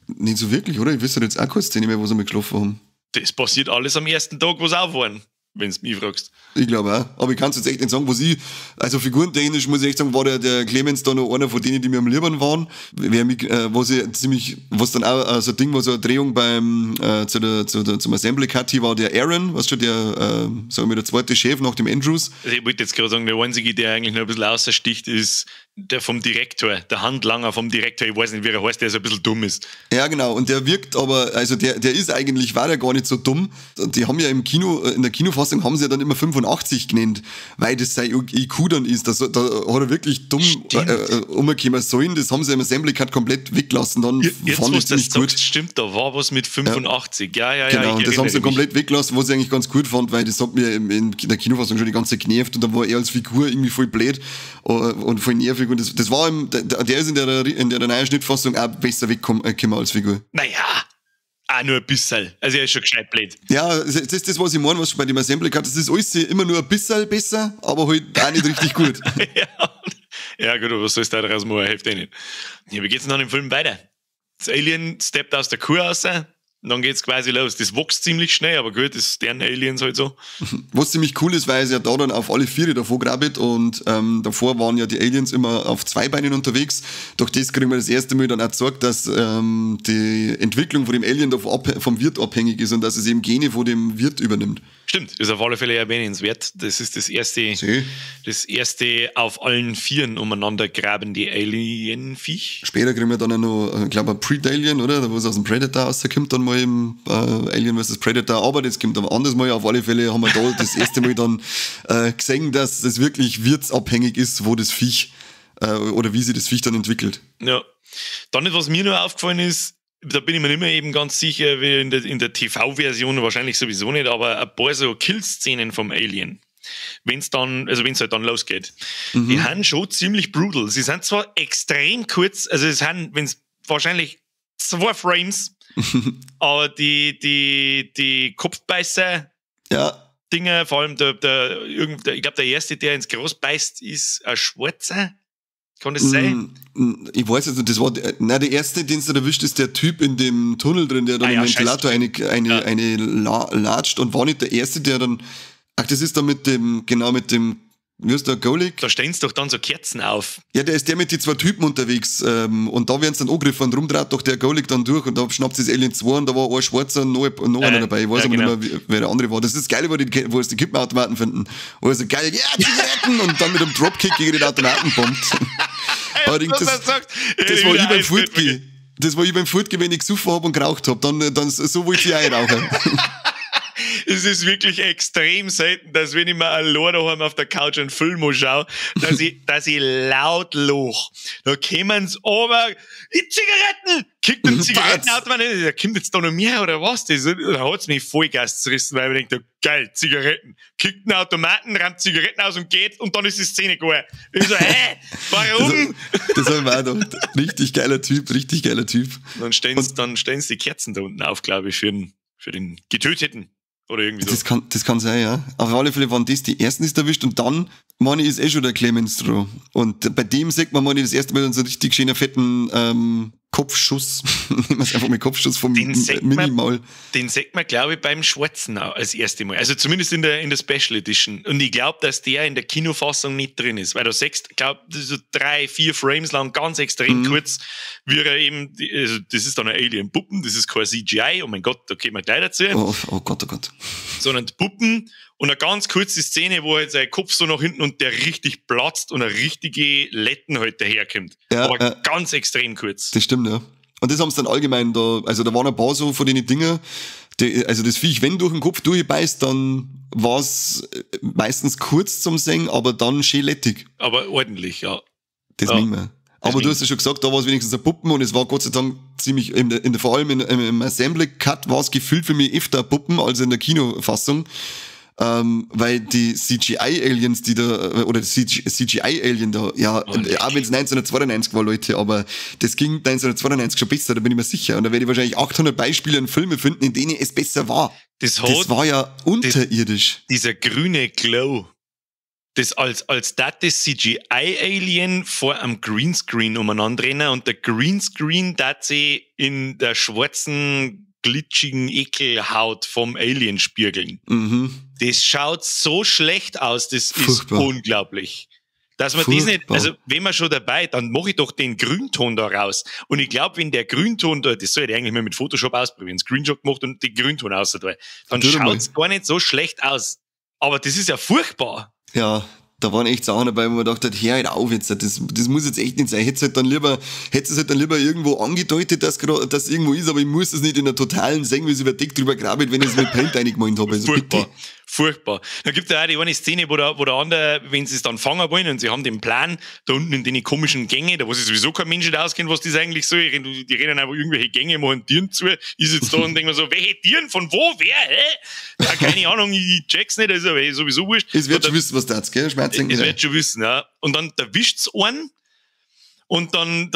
Nicht so wirklich, oder? Ich wüsste jetzt auch keine Szene mehr, wo sie mal geschlafen haben. Das passiert alles am ersten Tag, wo sie aufwachen, wenn du mich fragst. Ich glaube auch. Aber ich kann es jetzt echt nicht sagen, was ich, also figurentechnisch muss ich echt sagen, war der Clemens da noch einer von denen, die mir am liebsten waren. Wer mich, was ich ziemlich, was dann auch so ein Ding war, so eine Drehung beim, zum Assembly Cut hier war der Aaron, weißt du, der, sagen wir, der zweite Chef nach dem Andrews. Also ich wollte jetzt gerade sagen, der einzige, der eigentlich noch ein bisschen außersticht, ist der vom Direktor, der Handlanger vom Direktor, ich weiß nicht, wie er heißt, der so ein bisschen dumm ist. Ja, genau, und der wirkt aber, also der ist eigentlich, war der gar nicht so dumm. Und die haben ja im Kino, in der Kinofassung haben sie ja dann immer 85 genannt, weil das sein IQ dann ist. Da hat er wirklich dumm umgekommen sollen. Das haben sie im Assembly Cut komplett weggelassen. Dann jetzt, fand ich ziemlich gut. Stimmt, da war was mit 85. Ja, ja, genau, ja. Und das haben sie komplett weggelassen, was ich eigentlich ganz gut fand, weil das hat mir in der Kinofassung schon die ganze Zeit genervt und dann war er als Figur irgendwie voll blöd und voll nervig. Und das war im, der ist in der neuen Schnittfassung auch besser weggekommen als Figur. Naja. Ah, nur ein bisschen. Also er ist schon gescheit blöd. Ja, das ist das, was ich meine, was bei dem Assembly Cut, das ist alles immer nur ein bisschen besser, aber halt auch nicht richtig gut. Ja, gut, aber was sollst du da draus machen? Hilft eh nicht. Ja, wie geht's denn dann im Film weiter? Das Alien steppt aus der Kuh raus, und dann geht's quasi los. Das wächst ziemlich schnell, aber gut, das ist deren Aliens halt so. Was ziemlich cool ist, weil es ja da dann auf alle Viere davor grabbelt und davor waren ja die Aliens immer auf 2 Beinen unterwegs. Durch das kriegen wir das erste Mal dann auch gezeigt, dass die Entwicklung von dem Alien davon vom Wirt abhängig ist und dass es eben Gene von dem Wirt übernimmt. Stimmt, ist auf alle Fälle erwähnenswert. Das ist das erste auf allen Vieren umeinander grabende Alien-Viech. Später kriegen wir dann auch noch, ich glaube, ein Predalien, oder? Da wo es aus dem Predator rauskommt, dann mal im Alien vs. Predator. Aber das kommt aber anders mal. Auf alle Fälle haben wir da das erste Mal dann gesehen, dass es wirklich wirtsabhängig ist, wo das Viech oder wie sich das Viech dann entwickelt. Ja. Dann, was mir nur aufgefallen ist, da bin ich mir nicht mehr eben ganz sicher, wie in der TV-Version wahrscheinlich sowieso nicht, aber ein paar so Kill-Szenen vom Alien, wenn es halt dann losgeht, die sind schon ziemlich brutal. Sie sind zwar extrem kurz, also es sind, wenn es wahrscheinlich 2 Frames, aber die Kopfbeißer, ja. Dinger, vor allem ich glaube, der erste, der ins Gras beißt, ist ein Schwarzer. Kann das sein? Ich weiß jetzt nicht, das war, nein, der erste, den es erwischt, ist der Typ in dem Tunnel drin, der dann im Ventilator eine latscht und war nicht der erste, der dann, ach, das ist dann mit dem, genau mit dem, wie ist der, Golik? Da stehen sie doch dann so Kerzen auf. Ja, der ist der mit die zwei Typen unterwegs, und da werden sie dann angegriffen und rumdreht doch der Golik dann durch und da schnappt sie das Alien 2 und da war ein Schwarzer und noch einer dabei. Ich weiß aber nicht mehr, wer der andere war. Das ist das Geile, wo sie die Kippenautomaten finden. Wo er so geil, ja, Zigaretten! Und dann mit einem Dropkick gegen den Automaten bombt. Allerdings, das war ich beim Fortgehen. Das war ich beim Fortgehen, wenn ich gesoffen hab und geraucht hab. Dann so wollte ich auch rauchen. Es ist wirklich extrem selten, dass wenn ich mir allein daheim auf der Couch einen Film anschaue, dass ich laut lach. Da kommen's aber, die Zigaretten! Kickt den Zigarettenautomaten, da kommt jetzt da noch mehr oder was? Das, da hat's mich Vollgas zerrissen, weil ich mir denke, geil, Zigaretten. Kickt den Automaten, rammt Zigaretten aus und geht und dann ist die Szene geil. Ich so, hä? Warum? Das hab ich mir auch gedacht. Richtig geiler Typ, richtig geiler Typ. Dann stellen sie die Kerzen da unten auf, glaube ich, für den Getöteten. Oder irgendwie so. Das kann sein, ja. Auf alle Fälle waren das die ersten, die es erwischt. Und dann, meine ich, ist eh schon der Clemens dran. Und bei dem sieht man, meine ich, das erste Mal so einen richtig schönen, fetten Kopfschuss. Nehmen wir es einfach mit Kopfschuss vom Minimal. Den sieht man, glaube ich, beim Schwarzen als erste Mal. Also zumindest in der Special Edition. Und ich glaube, dass der in der Kinofassung nicht drin ist. Weil du siehst, glaube so 3, 4 Frames lang, ganz extrem kurz, wie er eben, also das ist dann ein Alien-Puppen, das ist kein CGI, oh mein Gott, da kommt man gleich dazu. Oh, oh Gott, oh Gott. Sondern die Puppen und eine ganz kurze Szene, wo halt sein Kopf so nach hinten und der richtig platzt und eine richtige Letten halt daherkommt. Ja, aber ganz extrem kurz. Das stimmt, ja. Und das haben sie dann allgemein da, also da waren ein paar so von den Dingen, die, also das Viech, wenn durch den Kopf durchbeißt, dann war es meistens kurz zum Sehen, aber dann schön lettig. Aber ordentlich, ja. Das ja. Nicht mehr. Aber du hast ja schon gesagt, da war es wenigstens eine Puppen und es war Gott sei Dank ziemlich, vor allem im Assembly Cut war es gefühlt für mich öfter Puppen als in der Kinofassung. Weil die CGI-Aliens, die da, oder CGI-Alien da, ja, auch wenn es 1992 war, Leute, aber das ging 1992 schon besser, da bin ich mir sicher. Und da werde ich wahrscheinlich 800 Beispiele und Filme finden, in denen es besser war. Das war ja unterirdisch. Dieser grüne Glow. Das als das CGI-Alien vor einem Greenscreen umeinander rennen und der Greenscreen dat sie in der schwarzen, glitschigen Ekelhaut vom Alien spiegeln. Mhm. Das schaut so schlecht aus, das Furchtbar. Ist unglaublich. Dass man das nicht, also wenn man schon dabei, dann mache ich doch den Grünton da raus. Und ich glaube, wenn der Grünton da, das soll ich eigentlich mal mit Photoshop ausprobieren, Screenshot gemacht und den Grünton raus, dann schaut's gar nicht so schlecht aus. Aber das ist ja furchtbar. Ja, da waren echt Sachen dabei, wo man gedacht hat, hör halt auf jetzt, das muss jetzt echt nicht sein. Hättest halt dann lieber, hättest es halt dann lieber irgendwo angedeutet, dass das irgendwo ist, aber ich muss es nicht in der totalen sehen, wie es über Deck drüber grabelt, wenn ich es mit Paint eingemalt habe. Also furchtbar, bitte. Furchtbar. Dann gibt es ja auch die eine Szene, wo der andere, wenn sie es dann fangen wollen und sie haben den Plan, da unten in den komischen Gänge, da wo sich sowieso kein Mensch nicht auskennt, was das eigentlich soll, die rennen einfach irgendwelche Gänge, machen Tieren zu, ist jetzt da und denken wir so, welche Tieren, von wo, wer, hä? Ja, keine Ahnung, ich check's nicht, das ist aber sowieso wurscht. Es wird schon wissen, was das ist, gell? Es wird schon wissen, ja. Und dann erwischt's einen und dann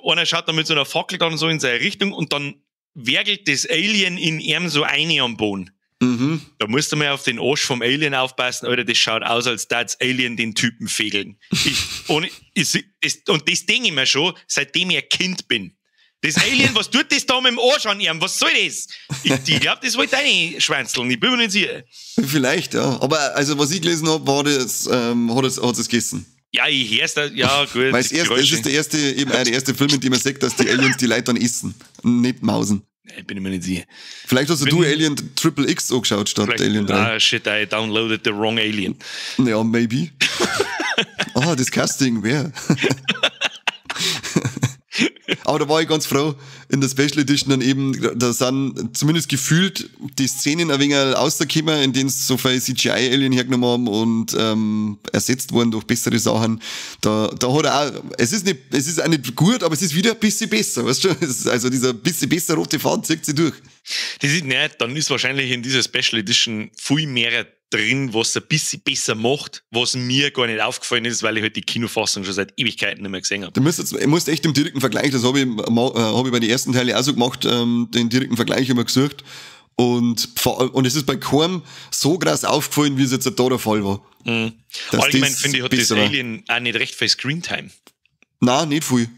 einer schaut dann mit so einer Fackel dann so in seine Richtung und dann werkelt das Alien in ihm so eine am Boden. Mhm. Da musst du mal auf den Arsch vom Alien aufpassen, Alter, das schaut aus, als das Alien den Typen fegeln. Und das denke ich mir schon, seitdem ich ein Kind bin. Das Alien, was tut das da mit dem Arsch an ihm? Was soll das? Ich glaube, das wollte eine schwänzeln. Ich bin mir nicht sicher. Vielleicht, ja. Aber also, was ich gelesen habe, war das, hat es gegessen. Ja, ich hör's da, ja, gut. Weil es ist der erste, eben der erste Film, in dem man sagt, dass die Aliens die Leute dann essen, nicht mausen. Ich bin mir nicht sicher. Vielleicht hast du Alien Triple X angeschaut statt Alien 3. Ah, shit, I downloaded the wrong Alien. Ja, maybe. Ah, das Casting, wer? Aber da war ich ganz froh, in der Special Edition dann eben, da sind zumindest gefühlt die Szenen ein wenig rausgekommen, in denen sie so viel CGI-Alien hergenommen haben und ersetzt wurden durch bessere Sachen. Da hat er auch, es ist auch nicht gut, aber es ist wieder ein bisschen besser, weißt du? Also dieser bisschen besser rote Faden zieht sich durch. Das ist nicht, dann ist wahrscheinlich in dieser Special Edition viel mehr drin, was ein bisschen besser macht, was mir gar nicht aufgefallen ist, weil ich halt die Kinofassung schon seit Ewigkeiten nicht mehr gesehen habe. Du musst echt im direkten Vergleich, das habe ich bei den ersten Teilen auch so gemacht, den direkten Vergleich immer gesucht und es ist bei keinem so krass aufgefallen, wie es jetzt da der Fall war. Mhm. Allgemein finde ich, hat das Alien auch nicht recht viel Screentime. Nein, nicht viel.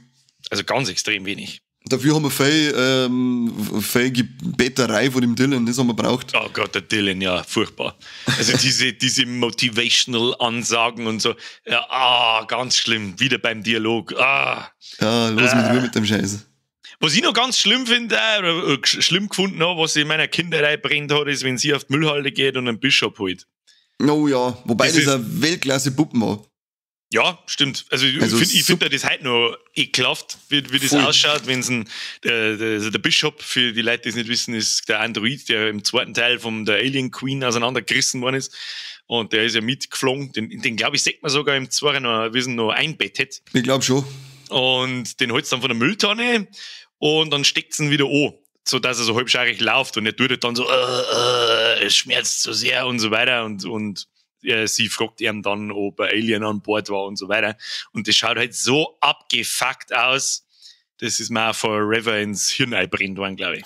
Also ganz extrem wenig. Dafür haben wir viel Gebetterei von dem Dylan, das haben wir braucht. Oh Gott, der Dylan, ja, furchtbar. Also diese motivational Ansagen und so, ja, ganz schlimm, wieder beim Dialog. Ah. Ja, los mit Ruhe mit dem Scheiß. Was ich noch ganz schlimm finde, oder schlimm gefunden habe, was in meiner Kindheit brennt hat, ist, wenn sie auf die Müllhalde geht und einen Bishop holt. Oh ja, wobei das eine Weltklasse-Puppen war. Ja, stimmt. Also ich finde das heute noch ekelhaft, wie das ausschaut, wenn es der Bishop, für die Leute, die es nicht wissen, ist der Android, der im zweiten Teil von der Alien Queen auseinandergerissen worden ist. Und der ist ja mitgeflogen. Den glaube ich, sieht man sogar im zweiten noch, wie sie noch einbettet. Ich glaube schon. Und den holt's dann von der Mülltonne und dann steckt's ihn wieder an, so dass er so halbschaarig läuft und er tut dann so, es schmerzt so sehr und so weiter und sie fragt ihn dann, ob ein Alien an Bord war und so weiter. Und das schaut halt so abgefuckt aus. Das ist mir auch forever ins Hirn einbrennt worden, glaube ich.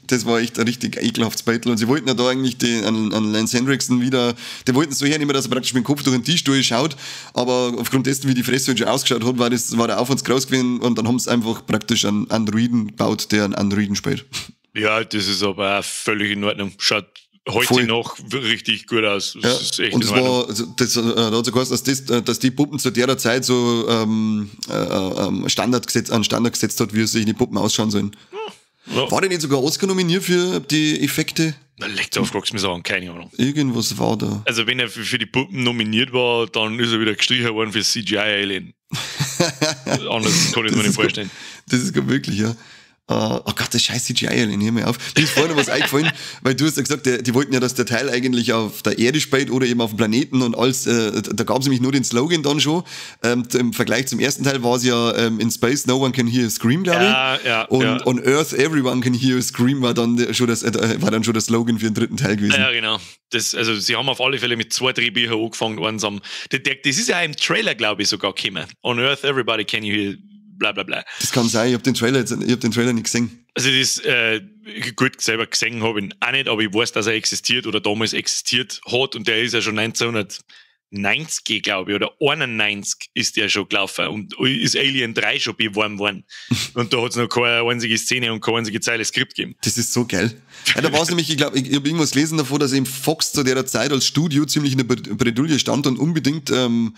Das war echt ein richtig ekelhaftes Battle. Und sie wollten ja da eigentlich an Lance Henriksen wieder, die wollten so hernehmen, dass er praktisch mit dem Kopf durch den Tisch durchschaut. Aber aufgrund dessen, wie die Fresse schon ausgeschaut hat, war der Aufwand groß gewesen. Und dann haben sie einfach praktisch einen Androiden gebaut, der einen Androiden spielt. Ja, das ist aber auch völlig in Ordnung. Schaut heute voll noch richtig gut aus. Das ja, ist echt und es war, also das, da hat es geheißen, dass die Puppen zu der Zeit so einen Standard gesetzt hat, wie sich die Puppen ausschauen sollen. Ja. War der nicht sogar Oscar nominiert für die Effekte? Na, leckt auf, fragst du mich so an, keine Ahnung. Irgendwas war da. Also wenn er für die Puppen nominiert war, dann ist er wieder gestrichen worden für CGI-Alien. Anders kann ich mir nicht vorstellen. Das ist gut möglich, ja. Oh Gott, das scheiß CGI-Alien, hör mir auf. Mir ist vorhin noch was eingefallen, weil du hast ja gesagt, die wollten ja, dass der Teil eigentlich auf der Erde spielt oder eben auf dem Planeten und alles, da gab es nämlich nur den Slogan dann schon. Im Vergleich zum ersten Teil war es ja in Space no one can hear a scream, glaube ich. Ja, ja, und ja. On Earth everyone can hear a scream war dann schon der Slogan für den dritten Teil gewesen. Ja, genau. Das, also sie haben auf alle Fälle mit 2 Drehbüchern angefangen. Eins am, das ist ja im Trailer, glaube ich, sogar gekommen. On Earth everybody can hear bla bla bla. Das kann sein, ich habe den Trailer nicht gesehen. Also das, gut, selber gesehen habe ich ihn auch nicht, aber ich weiß, dass er existiert oder damals existiert hat und der ist ja schon 1990, glaube ich, oder 91 ist der schon gelaufen und ist Alien 3 schon beworben worden. Und da hat es noch keine einzige Szene und keine einzige Zeile Skript gegeben. Das ist so geil. Ja, da war es nämlich, ich glaube, ich habe irgendwas gelesen davor, dass eben Fox zu der Zeit als Studio ziemlich in der Bredouille stand und unbedingt einen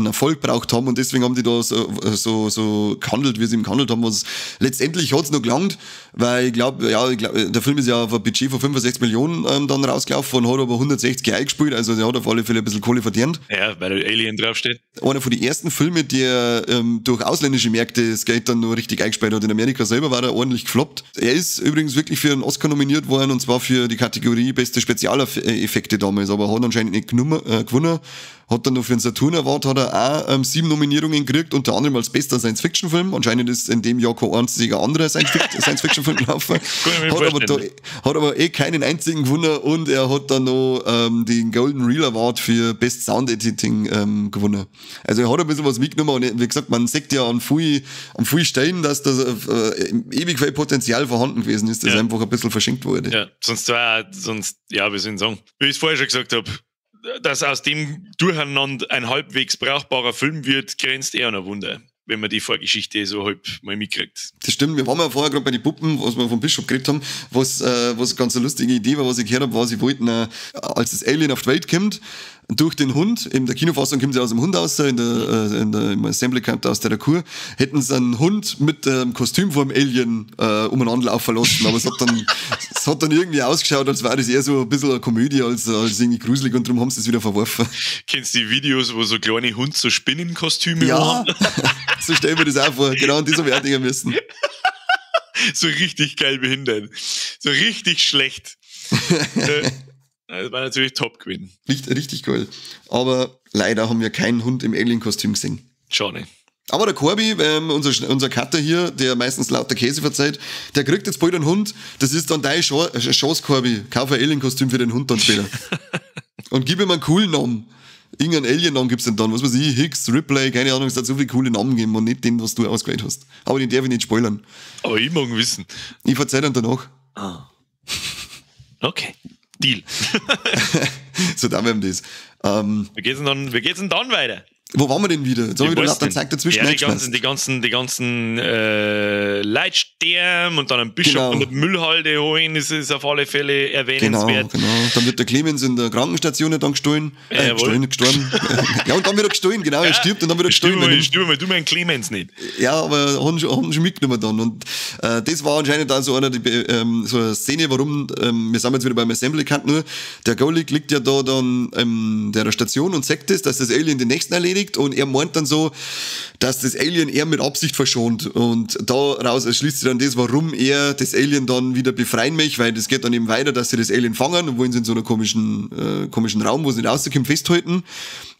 Erfolg braucht haben und deswegen haben die da so gehandelt, wie sie eben gehandelt haben. Was letztendlich hat es noch gelangt, weil ich glaube, der Film ist ja auf ein Budget von 65 Millionen dann rausgelaufen und hat aber 160 eingespielt, also der hat auf alle Fälle ein bisschen Kohle verdient. Ja, weil da Alien draufsteht. Einer von den ersten Filmen, der durch ausländische Märkte das Geld dann nur richtig eingespielt hat. In Amerika selber war er ordentlich gefloppt. Er ist übrigens wirklich für einen Oscar nominiert worden und zwar für die Kategorie beste Spezialeffekte damals, aber hat anscheinend nicht gewonnen. Hat dann noch für den Saturn Award hat er auch 7 Nominierungen gekriegt, unter anderem als bester Science-Fiction-Film. Anscheinend ist in dem Jahr kein einziger anderer Science-Fiction-Film gelaufen. Hat aber eh keinen einzigen gewonnen und er hat dann noch den Golden Reel Award für Best Sound Editing gewonnen. Also er hat ein bisschen was mitgenommen und wie gesagt, man sieht ja an vielen Stellen, dass das ewig viel Potenzial vorhanden gewesen ist, das einfach ein bisschen verschenkt wurde. Ja, sonst, ja, wie soll ich sagen, wie ich es vorher schon gesagt habe, dass aus dem Durcheinander ein halbwegs brauchbarer Film wird, grenzt eher an ein Wunder, wenn man die Vorgeschichte so halb mal mitkriegt. Das stimmt, wir waren ja vorher gerade bei den Puppen, was wir vom Bishop geredet haben, was eine ganz lustige Idee war, was ich gehört habe, war, sie wollten, als das Alien auf die Welt kommt, durch den Hund, in der Kinofassung kommt sie aus dem Hund raus, im Assembly kommt aus der Kur, hätten sie einen Hund mit dem Kostüm vor dem Alien umeinander laufen lassen, aber es hat dann irgendwie ausgeschaut, als wäre das eher so ein bisschen eine Komödie als irgendwie gruselig und darum haben sie es wieder verworfen. Kennst du die Videos, wo so kleine Hunde so Spinnenkostüme haben? So stellen wir das auch vor, genau an das habe ich auch denken müssen. So richtig geil behindert. So richtig schlecht. Das war natürlich top gewesen. Richtig, richtig geil. Aber leider haben wir keinen Hund im Alien-Kostüm gesehen. Schade. Aber der Corby, unser Cutter hier, der meistens lauter Käse verzeiht, der kriegt jetzt bald einen Hund. Das ist dann deine Chance, Corby. Kauf ein Alien-Kostüm für den Hund dann später. Und gib ihm einen coolen Namen. Irgendeinen Alien-Namen gibt's denn dann. Was weiß ich, Hicks, Ripley, keine Ahnung, es hat so viele coole Namen gegeben und nicht den, was du ausgewählt hast. Aber den darf ich nicht spoilern. Aber ich mag wissen. Ich verzeih dann danach. Ah. Okay. Deal. So, da haben wir das. Wie geht's denn dann weiter? Wo waren wir denn wieder? Jetzt habe ich wieder lauter Zeug dazwischen. Ja, die ganzen Leute sterben und dann ein Bischof und eine Müllhalde holen, das ist auf alle Fälle erwähnenswert. Genau. Dann wird der Clemens in der Krankenstation dann gestohlen. Gestohlen, gestorben. Ja, und dann wird er gestohlen, genau. Er stirbt und dann wird er gestohlen. Stimmt, weil du meinen Clemens nicht. Ja, aber haben schon mitgenommen dann. Und das war anscheinend auch so so eine Szene, warum, wir sind jetzt wieder beim Assembly Cut nur, der Golic liegt ja da dann der Station und sagt es, dass das Alien den nächsten erledigt, und er meint dann so, dass das Alien er mit Absicht verschont, und daraus erschließt sich dann das, warum er das Alien dann wieder befreien möchte, weil das geht dann eben weiter, dass sie das Alien fangen und wollen sie in so einer komischen Raum, wo sie nicht rauskommen, festhalten,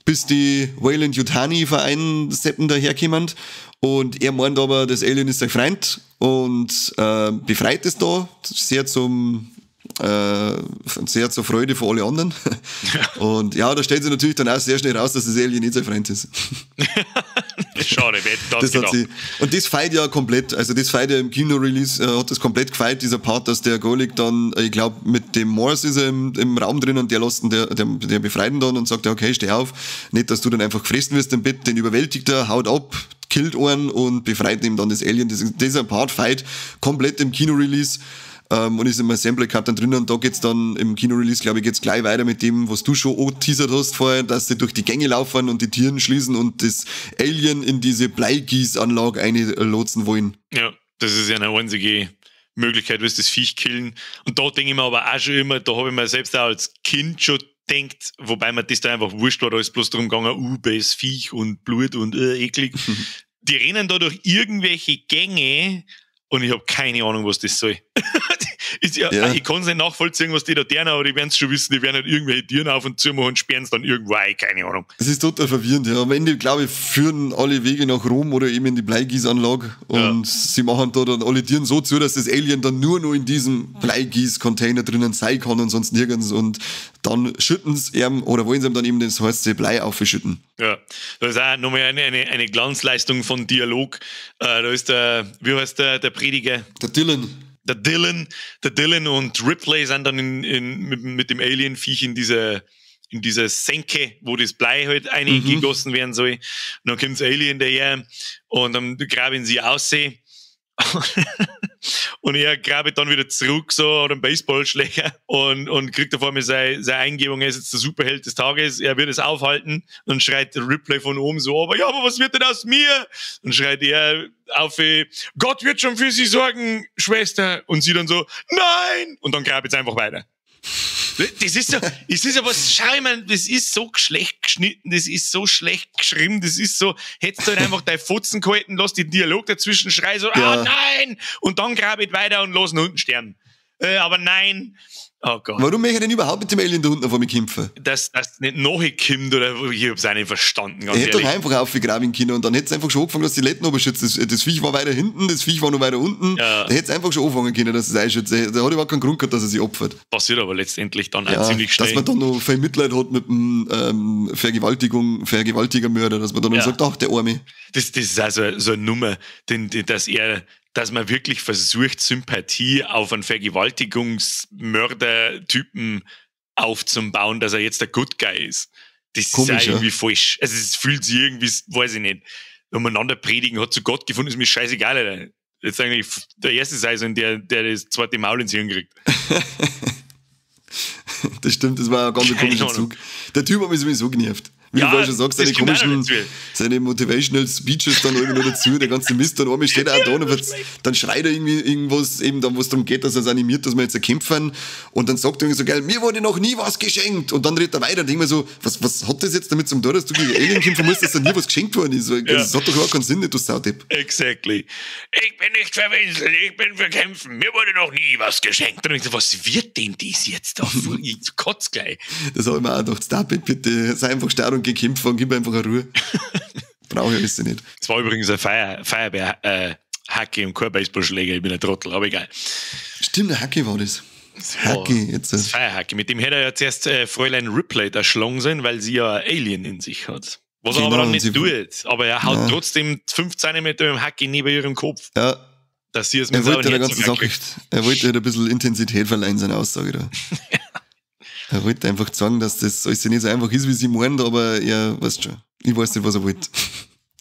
bis die Weyland-Yutani Verein Seppen daherkommen. Und er meint aber, das Alien ist sein Freund, und befreit es da, sehr zur Freude für alle anderen. Ja. Und ja, da stellt sich natürlich dann auch sehr schnell raus, dass das Alien nicht sein Freund ist. Schade, wer hätte das das hat sie, und das fehlt ja komplett, also das fehlt ja im Kino-Release, hat das komplett gefehlt, dieser Part, dass der Golic dann, ich glaube, mit dem Morse ist er im Raum drin und der lässt ihn, der befreit ihn dann und sagt, ja, okay, steh auf, nicht, dass du dann einfach gefressen wirst im Bett, den überwältigt er, haut ab, killt einen und befreit ihm dann das Alien. Dieser Part fehlt komplett im Kino-Release und ist im Assembly Cut dann drin, und da geht's dann im Kino-Release, glaube ich, geht's gleich weiter mit dem, was du schon angeteasert hast vorher, dass sie durch die Gänge laufen und die Türen schließen und das Alien in diese Bleigießanlage einlotsen wollen. Ja, das ist ja eine einzige Möglichkeit, wirst das Viech killen. Und da denke ich mir aber auch schon immer, da habe ich mir selbst auch als Kind schon denkt, wobei mir das da einfach wurscht war, da ist bloß darum gegangen, bös Viech und Blut und eklig. Die rennen da durch irgendwelche Gänge und ich habe keine Ahnung, was das soll. Ja. Ich kann es nicht nachvollziehen, was die da tun, aber die werden es schon wissen, die werden nicht irgendwelche Türen auf und zu machen und sperren es dann irgendwo ein, keine Ahnung. Es ist total verwirrend, ja. Am Ende, glaube ich, führen alle Wege nach Rom oder eben in die Bleigießanlage und sie machen da dann alle Türen so zu, dass das Alien dann nur noch in diesem Bleigieß-Container drinnen sein kann und sonst nirgends, und dann schütten sie ihm oder wollen sie ihm dann eben das heiße Blei aufschütten. Ja, das ist auch nochmal eine Glanzleistung von Dialog. Da ist der, wie heißt der Prediger? Der Dylan. Der Dylan und Ripley sind dann mit dem Alien-Viech in dieser Senke, wo das Blei halt eingegossen werden soll. Und dann kommt das Alien daher und dann graben sie aus. Und er grabt dann wieder zurück, so, hat einen Baseballschläger und kriegt auf einmal seine Eingebung, er ist jetzt der Superheld des Tages, er wird es aufhalten, und schreit Ripley von oben so, aber ja, aber was wird denn aus mir? Und schreit er auf, Gott wird schon für sie sorgen, Schwester. Und sie dann so, nein! Und dann grabt es einfach weiter. Das ist so, es ist aber, schau ich mein, das ist so schlecht geschnitten, das ist so schlecht geschrieben, das ist so, hättest du halt einfach dein Fotzen gehalten, lass den Dialog dazwischen, schrei so, ah nein! Und dann grab ich weiter und lass ihn unten sterben. Aber nein. Oh Gott. Warum möchte ich denn überhaupt mit dem Alien da unten vor mir kämpfen? Dass das nicht nachkommt oder ich hab's auch nicht verstanden, ganz Er hätte doch einfach aufgraben können und dann hätte es einfach schon angefangen, dass die Letten oberschützt. Das Viech war weiter hinten, das Viech war noch weiter unten. Da hätte es einfach schon anfangen können, dass es einschützt. Da hat überhaupt keinen Grund gehabt, dass er sich opfert. Passiert aber letztendlich dann auch ziemlich schnell. Dass man dann noch viel Mitleid hat mit dem Vergewaltigermörder, dass man dann noch sagt, ach, der Arme. Das ist also so eine Nummer, denn, dass man wirklich versucht, Sympathie auf einen Vergewaltigungsmörder-Typen aufzubauen, dass er jetzt der Good Guy ist. Das Komisch, ist auch irgendwie falsch. Also es fühlt sich irgendwie, weiß ich nicht, umeinander predigen, hat zu Gott gefunden, ist mir scheißegal, Alter. Jetzt eigentlich der erste sei so, der, der das zweite Maul ins Hirn kriegt. Das stimmt, das war ein ganz komischer Zug. Der Typ hat mich sowieso genervt. Wie du vorher schon sagst, seine komischen, seine Motivational Speeches dann irgendwie noch dazu, der ganze Mist, dann einmal steht er auch da und dann schreit er irgendwie irgendwas, eben dann, wo es darum geht, dass er es animiert, dass wir jetzt kämpfen, und dann sagt er irgendwie so geil, mir wurde noch nie was geschenkt, und dann redet er weiter und denkt mir so, was hat das jetzt damit zum tun, dass du gegen Alien kämpfen musst, dass da nie was geschenkt worden ist? Das hat doch überhaupt keinen Sinn, nicht, du Saudepp. Exactly. Ich bin nicht für Winseln, ich bin für Kämpfen. Mir wurde noch nie was geschenkt. Und ich so, was wird denn das jetzt da? Ich kotz gleich. Das habe ich mir auch gedacht, stop it, bitte, sei einfach stark und geh kämpfen und gib einfach eine Ruhe. Brauche ich alles nicht. Es war übrigens ein Feuerwehr, Hacke und kein Baseballschläger, ich bin ein Trottel, aber egal. Stimmt, der Hacke war das. Hacke, jetzt. Das Feuerhacke. Mit dem hätte er ja zuerst Fräulein Ripley erschlagen sollen, weil sie ja ein Alien in sich hat. Was er aber dann nicht tut. Aber er haut trotzdem 5 cm mit dem Hacke neben ihrem Kopf. Dass sie es mit Er wollte der ganzen Sache, er wollte halt ein bisschen Intensität verleihen, seine Aussage da. Er wollte einfach sagen, dass das alles nicht so einfach ist, wie sie meint, aber er, weißt schon. Ich weiß nicht, was er wollte.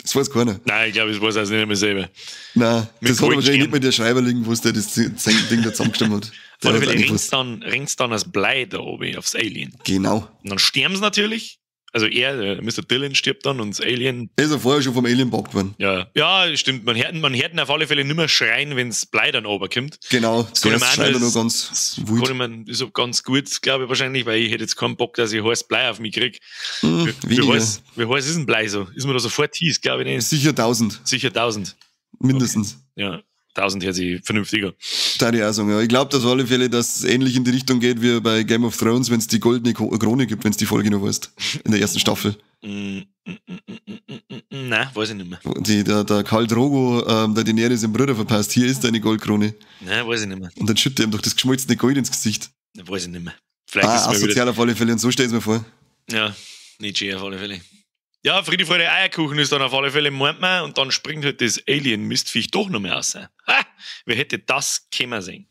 Das weiß keiner. Nein, ich glaube, das weiß er nicht mehr selber. Nein, das hat wahrscheinlich nicht mehr der Schreiber liegen, wo der das Ding da zusammengestimmt hat. Vor allem ringt's dann das Blei da oben aufs Alien. Genau. Und dann sterben sie natürlich. Also er, der Mr. Dillon stirbt dann und das Alien. Er ist ja vorher schon vom Alien gepackt worden. Ja, ja, stimmt. Man hört ihn auf alle Fälle nicht mehr schreien, wenn's Blei dann runterkommt. Genau, zuerst schreit er noch ganz wild. Ist auch ganz gut, glaube ich, wahrscheinlich, weil ich hätte jetzt keinen Bock, dass ich heiß Blei auf mich krieg. Wie heiß ist denn Blei so? Ist mir da sofort hieß, glaube ich nicht. Sicher 1000. Sicher 1000. Mindestens. Okay. Ja. 1000 hört sich vernünftiger. Da ich auch sagen, ja. Ich glaube, dass auf alle Fälle, dass es ähnlich in die Richtung geht wie bei Game of Thrones, wenn es die goldene Krone gibt, wenn es die Folge noch weißt. In der ersten Staffel. Nein, weiß ich nicht mehr. Der Khal Drogo, der Daenerys im Bruder verpasst, hier ist deine Goldkrone. Nein, weiß ich nicht mehr. Und dann schüttet er ihm doch das geschmolzene Gold ins Gesicht. Weiß ich nicht mehr. Vielleicht ist asozial auf alle Fälle, und so stell ich es mir vor. Ja, nicht schön auf alle Fälle. Ja, Friede, Freude, Eierkuchen ist dann auf alle Fälle, meint man, und dann springt halt das Alien-Mistviech doch noch mehr raus. Ha! Wer hätte das können sehen?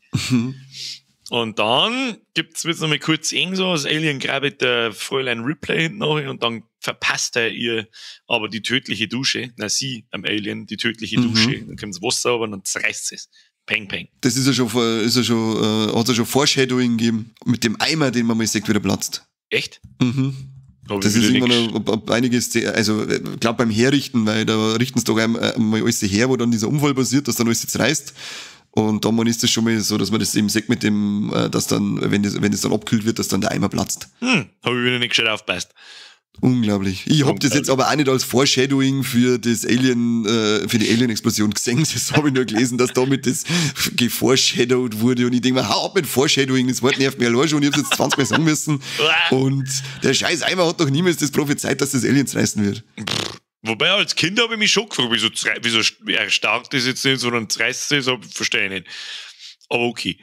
Und dann wird's noch mal kurz eng so, das Alien grabt der Fräulein Ripley hinten nach und dann verpasst er ihr aber die tödliche Dusche. Na, sie am Alien, die tödliche Dusche. Dann kommt das Wasser aber und dann zerreißt es. Peng, peng. Das ist ja schon, hat ja schon Foreshadowing gegeben. Mit dem Eimer, den man mal sieht, wie der platzt. Echt? Mhm. Das ist immer noch einiges, also ich glaube beim Herrichten, weil da richten sie doch einmal alles her, wo dann dieser Unfall passiert, dass dann alles jetzt reißt. Und dann ist das schon mal so, dass man das eben sieht mit dem, dass dann, wenn das dann abgekühlt wird, dass dann der Eimer platzt. Hab ich wieder nicht gescheit aufgepasst. Unglaublich. Ich hab das jetzt aber auch nicht als Foreshadowing für das Alien, für die Alien-Explosion gesehen. Das habe ich nur gelesen, dass damit das geforeshadowed wurde. Und ich denke mir, hau ab mit Foreshadowing, das Wort nervt mir allein schon. Ich hab's jetzt 20 Mal sagen müssen. Und der scheiß Eimer hat doch niemals das prophezeit, dass das Alien zerreißen wird. Wobei, als Kind habe ich mich schon gefragt, wieso erstarkt das jetzt nicht, sondern zerreißt es, verstehe ich nicht. Aber okay.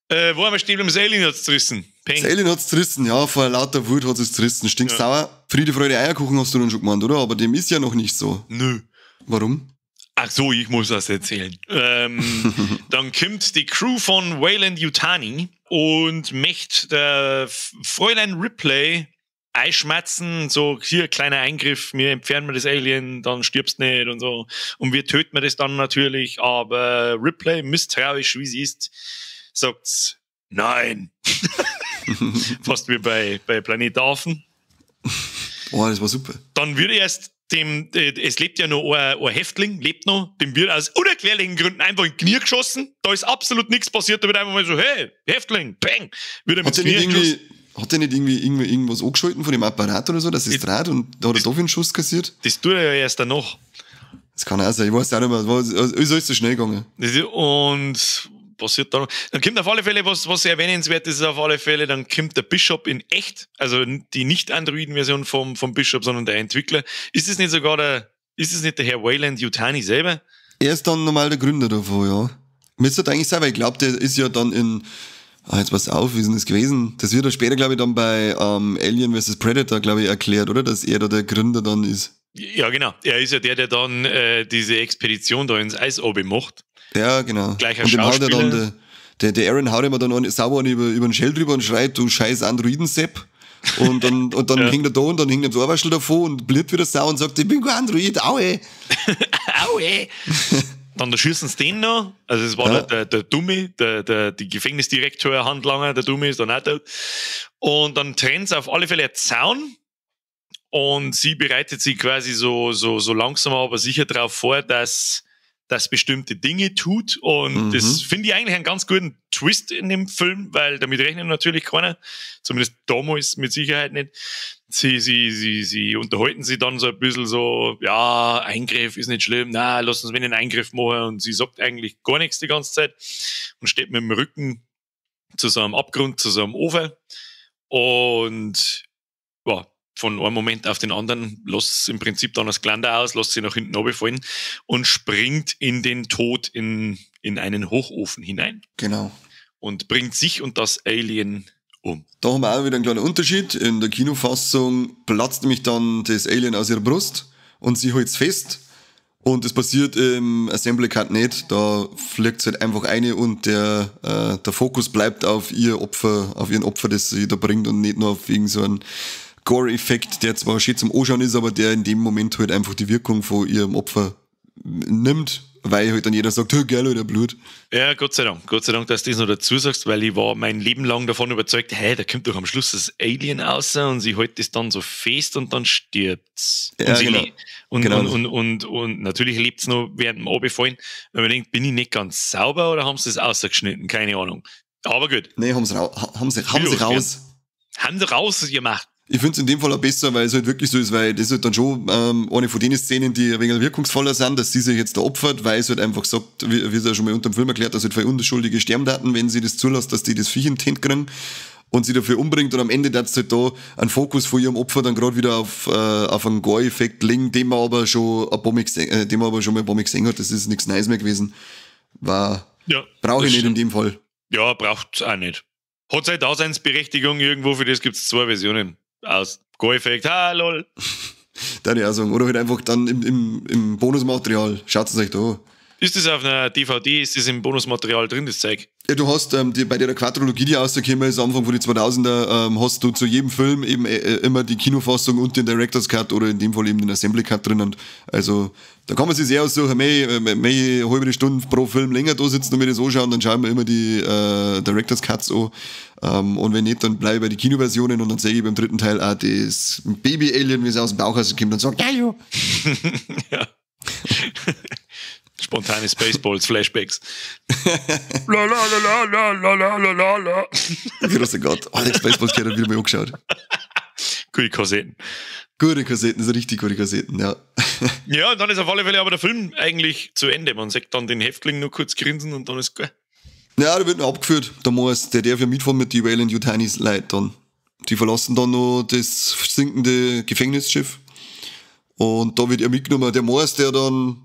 Wo haben wir stehen, das Alien hat's zerrissen. Peng. Das Alien hat's zerrissen, ja, vor lauter Wut hat es zerrissen. Stinksauer. Ja. Friede, Freude, Eierkuchen hast du dann schon gemeint, oder? Aber dem ist ja noch nicht so. Nö. Warum? Ach so, ich muss das erzählen. Dann kommt die Crew von Weyland Yutani und möchte der Fräulein Ripley einschmatzen, so, hier, kleiner Eingriff, wir entfernen wir das Alien, dann stirbst nicht und so. Und wir töten wir das dann natürlich, aber Ripley, misstrauisch wie sie ist, sagt nein. Fast wie bei Planet Affen. Oh, das war super. Dann wird erst dem, es lebt ja noch ein Häftling, lebt noch, dem wird aus unerklärlichen Gründen einfach in die Knie geschossen. Da ist absolut nichts passiert, da wird einfach mal so, hey, Häftling, bang, wird er mit Knie geschossen. Hat der nicht irgendwie irgendwas angeschalten von dem Apparat oder so, dass es dreht und da hat er doch einen Schuss kassiert? Das tut er ja erst danach. Das kann auch sein, ich weiß auch nicht mehr, es ist alles so schnell gegangen. Und passiert da noch. Dann kommt auf alle Fälle, was erwähnenswert ist, auf alle Fälle, dann kommt der Bishop in echt, also die nicht-Androiden-Version vom Bishop, sondern der Entwickler. Ist es nicht sogar der Herr Weyland Yutani selber? Er ist dann normal der Gründer davon, ja. Müsste eigentlich sein, weil ich glaube, der ist ja dann in, jetzt pass auf, wie ist denn das gewesen? Das wird ja später, glaube ich, dann bei Alien vs. Predator, glaube ich, erklärt, oder? Dass er da der Gründer dann ist. Ja, genau. Er ist ja der dann diese Expedition da ins Eis oben macht. Ja, genau. Gleicher und dem haut er dann, der Aaron haut immer dann sauber über den Shell drüber und schreit, du scheiß Androiden-Sepp. Und dann, ja. Hängt er da und dann hängt ihm das Ohrwaschel davor und bliert wieder sau und sagt, ich bin kein Android, aue. Aue. Dann erschießen sie den noch. Also es war ja. der Dumme, die Gefängnisdirektor, Handlanger, der Dumme ist dann auch tot. Und dann trennt sie auf alle Fälle einen Zaun. Und sie bereitet sich quasi so langsam, aber sicher darauf vor, dass bestimmte Dinge tut. Und das finde ich eigentlich einen ganz guten Twist in dem Film, weil damit rechnet natürlich keiner. Zumindest damals mit Sicherheit nicht. Sie unterhalten sich dann so ein bisschen so, ja, Eingriff ist nicht schlimm, na, lass uns einen Eingriff machen. Und sie sagt eigentlich gar nichts die ganze Zeit und steht mit dem Rücken zu so einem Abgrund, zu so einem Ofen. Und ja, von einem Moment auf den anderen lässt im Prinzip dann das Geländer aus, lässt sie nach hinten runterfallen und springt in den Tod in einen Hochofen hinein. Genau. Und bringt sich und das Alien um. Da haben wir auch wieder einen kleinen Unterschied. In der Kinofassung platzt nämlich dann das Alien aus ihrer Brust und sie hält's fest. Und das passiert im Assembly Cut nicht. Da fliegt es halt einfach eine und der Fokus bleibt auf ihr Opfer, auf ihren Opfer, das sie da bringt und nicht nur auf irgend so einen Gore-Effekt, der zwar schön zum Anschauen ist, aber der in dem Moment halt einfach die Wirkung von ihrem Opfer nimmt, weil halt dann jeder sagt, oh, geil, oder Blut. Ja, Gott sei Dank. Gott sei Dank, dass du das noch dazu sagst, weil ich war mein Leben lang davon überzeugt, hey, da kommt doch am Schluss das Alien raus und sie hält das dann so fest und dann stirbt's. Ja, und sie genau. Und, Genau. und natürlich lebt's noch während dem Runterfallen. Wenn man denkt, bin ich nicht ganz sauber oder haben sie das ausgeschnitten? Keine Ahnung. Aber gut. Nee, haben sie, haben sie raus. Haben sie rausgemacht. Ich finde es in dem Fall auch besser, weil es halt wirklich so ist, weil das halt dann schon eine von den Szenen, die ein wenig wirkungsvoller sind, dass sie sich jetzt da opfert, weil es halt einfach sagt, wie es ja schon mal unter dem Film erklärt, dass halt voll Unschuldige sterben daten, wenn sie das zulässt, dass die das Viech in die Hände kriegen und sie dafür umbringt und am Ende darf's halt da einen Fokus von ihrem Opfer dann gerade wieder auf einen Gore-Effekt legen, den man aber schon ein paar Mal gesehen, den man aber schon mal ein paar Mal gesehen hat, das ist nichts Neues mehr gewesen. War, Ja, brauche ich das nicht in dem Fall. Ja, braucht's auch nicht. Hat seine Daseinsberechtigung irgendwo, für das gibt's zwei Versionen. Aus Gore-Effekt, ha, lol. Da ich auch sagen. Oder halt einfach dann im Bonusmaterial. Schaut es euch da an. Ist das auf einer DVD, ist das im Bonusmaterial drin, das Zeug? Ja, du hast bei der Quadrologie, die rausgekommen ist, Anfang von den 2000er, hast du zu jedem Film eben immer die Kinofassung und den Director's Cut oder in dem Fall eben den Assembly Cut drin. Und also da kann man sich sehr aussuchen, mehr halbe Stunde pro Film länger da sitzen und mir das anschauen, dann schauen wir immer die Director's Cuts an. Und wenn nicht, dann bleibe ich bei den Kinoversionen und dann sehe ich beim dritten Teil auch das Baby-Alien, wie es aus dem Bauch rauskommt und sage, ja, ja. Ja. Spontane Spaceballs, Flashbacks. La la la la la la la la la. Großer Gott, Alex Spaceballs gehört wieder mal angeschaut. Gute Kassetten. Gute Kassetten, so richtig gute Kassetten, ja. Ja, und dann ist auf alle Fälle aber der Film eigentlich zu Ende. Man sieht dann den Häftling nur kurz grinsen und dann ist gut. Ja, der wird noch abgeführt, der Moors. Der darf ja mitfahren mit die Weyland-Yutanis Leute dann. Die verlassen dann noch das sinkende Gefängnisschiff. Und da wird er mitgenommen. Der Moors, der dann,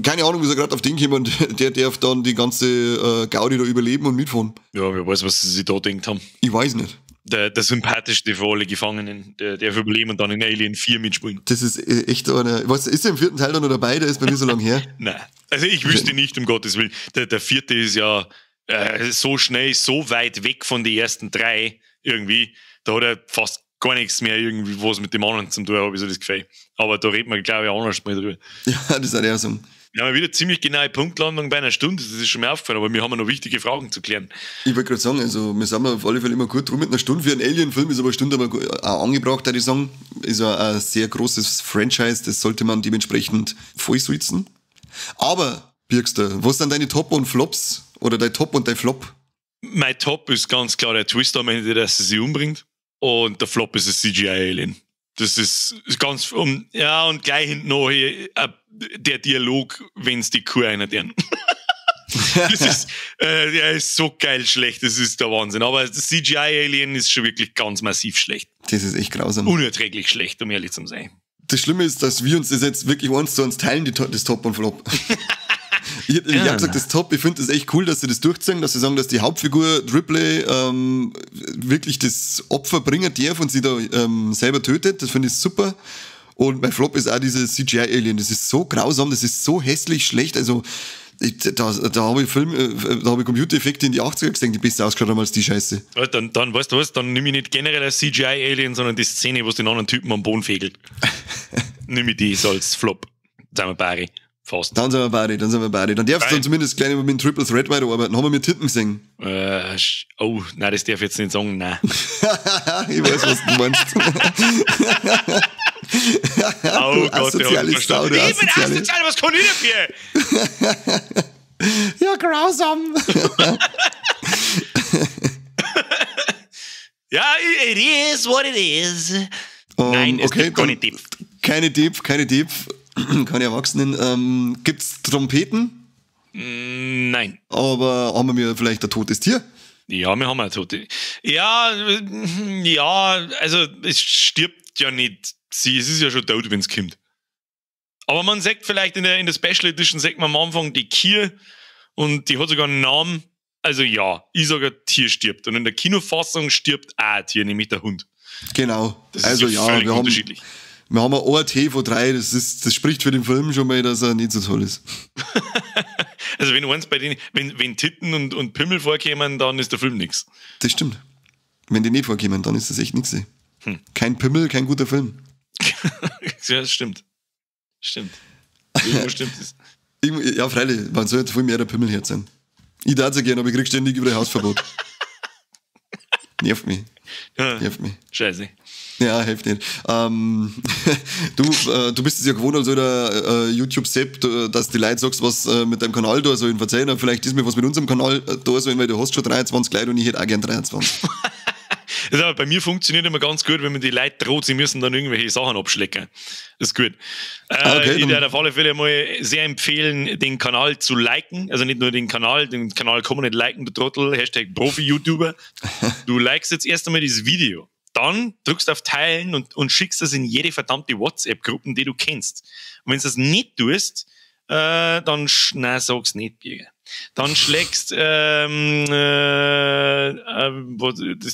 keine Ahnung, wie sie gerade auf den kommen, der darf dann die ganze Gaudi da überleben und mitfahren. Ja, wer weiß, was sie sich da gedacht haben. Ich weiß nicht. Der sympathischste von alle Gefangenen, der überleben und dann in Alien 4 mitspielen. Das ist echt einer. Was, ist der im vierten Teil dann noch dabei? Der ist bei mir so lange her. Nein. Also ich wüsste nicht, um Gottes Willen. Der vierte ist ja so schnell, so weit weg von den ersten drei irgendwie. Da hat er fast gar nichts mehr irgendwie was mit dem anderen zu tun, habe ich so das Gefühl. Aber da redet man, glaube ich, anders mal drüber. Ja, das ist auch so. Wir haben wieder ziemlich genaue Punktlandung bei einer Stunde, das ist schon mir aufgefallen, aber wir haben ja noch wichtige Fragen zu klären. Ich wollte gerade sagen, also wir sind auf alle Fälle immer gut drum mit einer Stunde. Für einen Alien-Film ist aber eine Stunde aber auch angebracht, würde ich sagen. Ist ja ein sehr großes Franchise, das sollte man dementsprechend vollsitzen. Aber, Birgster, was sind deine Top und Flops? Oder dein Top und dein Flop? Mein Top ist ganz klar der Twist am Ende, dass sie sie umbringt. Und der Flop ist das CGI-Alien. Das ist ganz, ja, und gleich hinten noch hier, der Dialog, wenn's die Kuh einer deren. Das ist, der ist so geil schlecht, das ist der Wahnsinn. Aber das CGI-Alien ist schon wirklich ganz massiv schlecht. Das ist echt grausam. Unerträglich schlecht, um ehrlich zu sein. Das Schlimme ist, dass wir uns das jetzt wirklich eins zu eins teilen, das Top und Flop. Ich hab gesagt, das Top, ich finde das echt cool, dass sie das durchziehen, dass sie sagen, dass die Hauptfigur Ripley wirklich das Opfer bringen darf und sie da selber tötet. Das finde ich super. Und mein Flop ist auch dieses CGI-Alien. Das ist so grausam, das ist so hässlich schlecht. Also da habe ich da habe ich Computereffekte in die 80er gesehen, die besser ausgeschaut haben als die Scheiße. Ja, dann weißt du was, dann nehme ich nicht generell als CGI-Alien, sondern die Szene, wo es den anderen Typen am Boden fegelt. Nehme ich die als Flop. Sind wir beide. Fast. Dann sind wir beide, dann sind wir beide. Dann darfst du dann zumindest gleich mit dem Triple Threat weiterarbeiten. Haben wir mit Titten gesehen? Oh, nein, das darf ich jetzt nicht sagen, nein. Ich weiß, was du meinst. Oh Du Gott, der hat asoziale Sau, du Ich bin asoziale. asozial, was kann ich dafür? Ja, grausam. Ja, it is what it is. Nein, es okay, gibt keine dann- Tipps. Keine Deep, keine Deep, keine Erwachsenen. Gibt's Trompeten? Nein. Aber haben wir vielleicht ein totes Tier? Ja, wir haben eine Tote. Ja, ja, also es stirbt ja nicht. Sie, es ist ja schon tot, wenn's kommt. Aber man sagt vielleicht in der Special Edition, sagt man am Anfang die Kier und die hat sogar einen Namen. Also ja, ich sage, ein Tier stirbt. Und in der Kinofassung stirbt auch ein Tier, nämlich der Hund. Genau. Das ist Also ja ja, völlig wir haben, unterschiedlich. wir haben ein ORT von 3, das spricht für den Film schon mal, dass er nicht so toll ist. Also wenn eins bei denen, wenn Titten und Pimmel vorkämen, dann ist der Film nix. Das stimmt. Wenn die nicht vorkommen, dann ist das echt nichts. Kein Pimmel, kein guter Film. Ja, das stimmt. Stimmt. Irgendwo stimmt es. Ja, freilich, man sollte viel mehr der Pimmel her sein. Ich darf ja gerne, aber ich krieg ständig überall Hausverbot. Nervt mich. Ja. Nervt mich. Scheiße. Ja, hilft nicht. Du bist es ja gewohnt als alter YouTube-Sepp, dass die Leute sagst, was mit deinem Kanal da sollen verzeihen. Vielleicht ist mir was mit unserem Kanal da sollen, weil du hast schon 23 Leute und ich hätte auch gern 23. Das aber bei mir funktioniert immer ganz gut, wenn man die Leute droht, sie müssen dann irgendwelche Sachen abschlecken. Das ist gut. Okay, ich würde auf alle Fälle mal sehr empfehlen, den Kanal zu liken. Also nicht nur den Kanal kann man nicht liken, du Trottel, Hashtag Profi-YouTuber. Du likest jetzt erst einmal dieses Video. Dann drückst du auf Teilen und schickst das in jede verdammte WhatsApp-Gruppe, die du kennst. Und wenn du das nicht tust, dann, nein, sag's nicht, Birger. Dann schlägst, das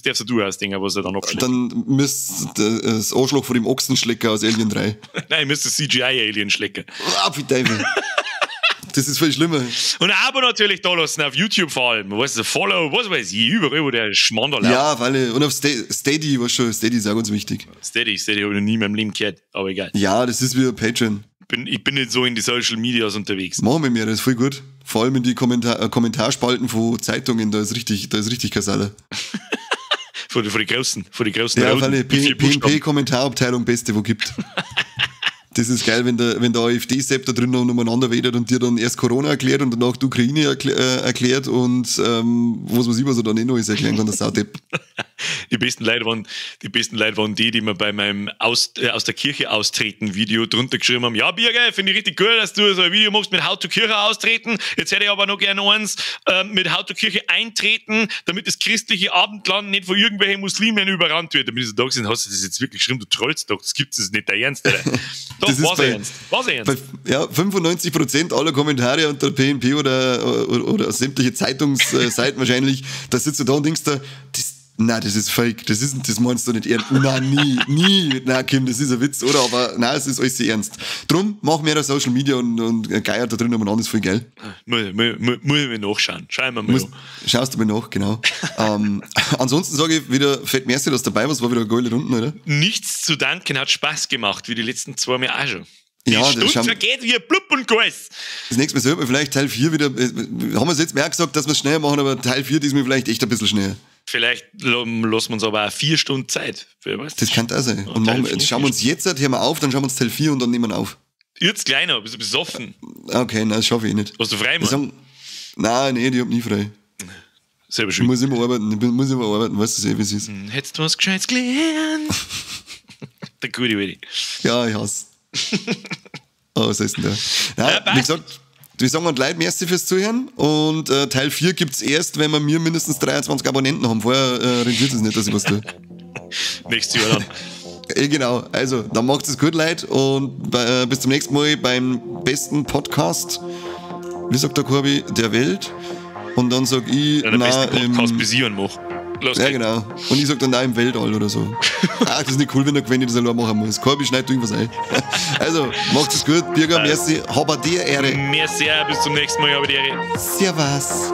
darfst du ausdenken, was er dann abschlägt. Dann müsst das Arschloch von dem Ochsenschlecker aus Alien 3. Nein, müsst das CGI-Alien schlecken. Ah, bitte. Das ist viel schlimmer. Und aber natürlich da lassen, auf YouTube vor allem. Weißt du, Follow, was weiß ich, überall, wo der Schmander läuft. Ja, weil, und auf Steady, weißt du, Steady ist auch ganz wichtig. Steady habe ich noch nie in meinem Leben gehört, aber egal. Ja, das ist wie Patreon. Ich bin nicht so in die Social Medias unterwegs. Machen wir mehr, das ist voll gut. Vor allem in die Kommentarspalten von Zeitungen, da ist richtig Kasala. Von die großen. Ja, PNP-Kommentarabteilung, beste, wo gibt. Das ist geil, wenn der AfD-Sepp da drin noch umeinander wedert und dir dann erst Corona erklärt und danach die Ukraine erklärt und was weiß ich, was er dann eh noch alles erklären kann, das ist auch Depp. Die besten Leute waren die, die mir bei meinem aus der Kirche austreten Video drunter geschrieben haben, ja Birger, finde ich richtig gut, dass du so ein Video machst mit How to Kirche austreten, jetzt hätte ich aber noch gerne eins mit How to Kirche eintreten, damit das christliche Abendland nicht von irgendwelchen Muslimen überrannt wird. Da bin ich so da gewesen, hast du das jetzt wirklich geschrieben, du trollst doch, das gibt es nicht, der Ernst, oder? Doch, war's ernst. Ja, 95% aller Kommentare unter PNP oder sämtliche Zeitungsseiten wahrscheinlich, da sitzt du da und denkst da, das ist fake, das meinst du nicht ernst. Nein, nie. Nein, Kim, das ist ein Witz, oder? Aber nein, es ist alles sehr ernst. Drum, mach mehr Social Media und geiert da drin umeinander, ist voll geil. Muss ich mir nachschauen. Schauen wir mal. Schaust du mir nach, genau. Ansonsten sage ich wieder, fett merci, dass du dabei warst, war wieder eine geile Runde, oder? Nichts zu danken, hat Spaß gemacht, wie die letzten 2 Mal auch schon. Die ja, Stunde vergeht wie blub und Geist. Das nächste Mal sollten wir vielleicht Teil 4 wieder, haben wir es jetzt mehr gesagt, dass wir es schneller machen, aber Teil 4 ist mir vielleicht echt ein bisschen schneller. Vielleicht lassen wir uns aber auch 4 Stunden Zeit. Wer weiß. Das kann auch sein. Und machen, schauen wir uns jetzt, hören wir auf, dann schauen wir uns Teil 4 und dann nehmen wir auf. Jetzt gleich noch, bist du besoffen? Okay, nein, das schaffe ich nicht. Hast du frei, Mann? Nein, nee, ich hab nie frei. Selber schön. Ich muss immer arbeiten, weißt du eh, wie es ist. Hättest du was Gescheites gelernt? Der gute Willi. Ja, ich hasse. Oh, was ist denn da? Nein, wie gesagt, wir sagen an die Leute, merci fürs Zuhören und Teil 4 gibt es erst, wenn wir mir mindestens 23 Abonnenten haben. Vorher rentiert es nicht, dass ich was tue. Nächstes Jahr dann. Genau, also dann macht es gut, Leute, und bis zum nächsten Mal beim besten Podcast, wie sagt der Corby, der Welt. Und dann sag ich, ja, der beste Podcast bis ich mach. Los ja, geht's. Genau. Und ich sag dann auch im Weltall oder so. Ach, das ist nicht cool, wenn der Quentin das allein machen muss. Corby schneidet irgendwas ein. Also, macht's es gut. Birger, merci. Hab a dir Ehre. Merci, bis zum nächsten Mal. Habe die Ehre. Servus.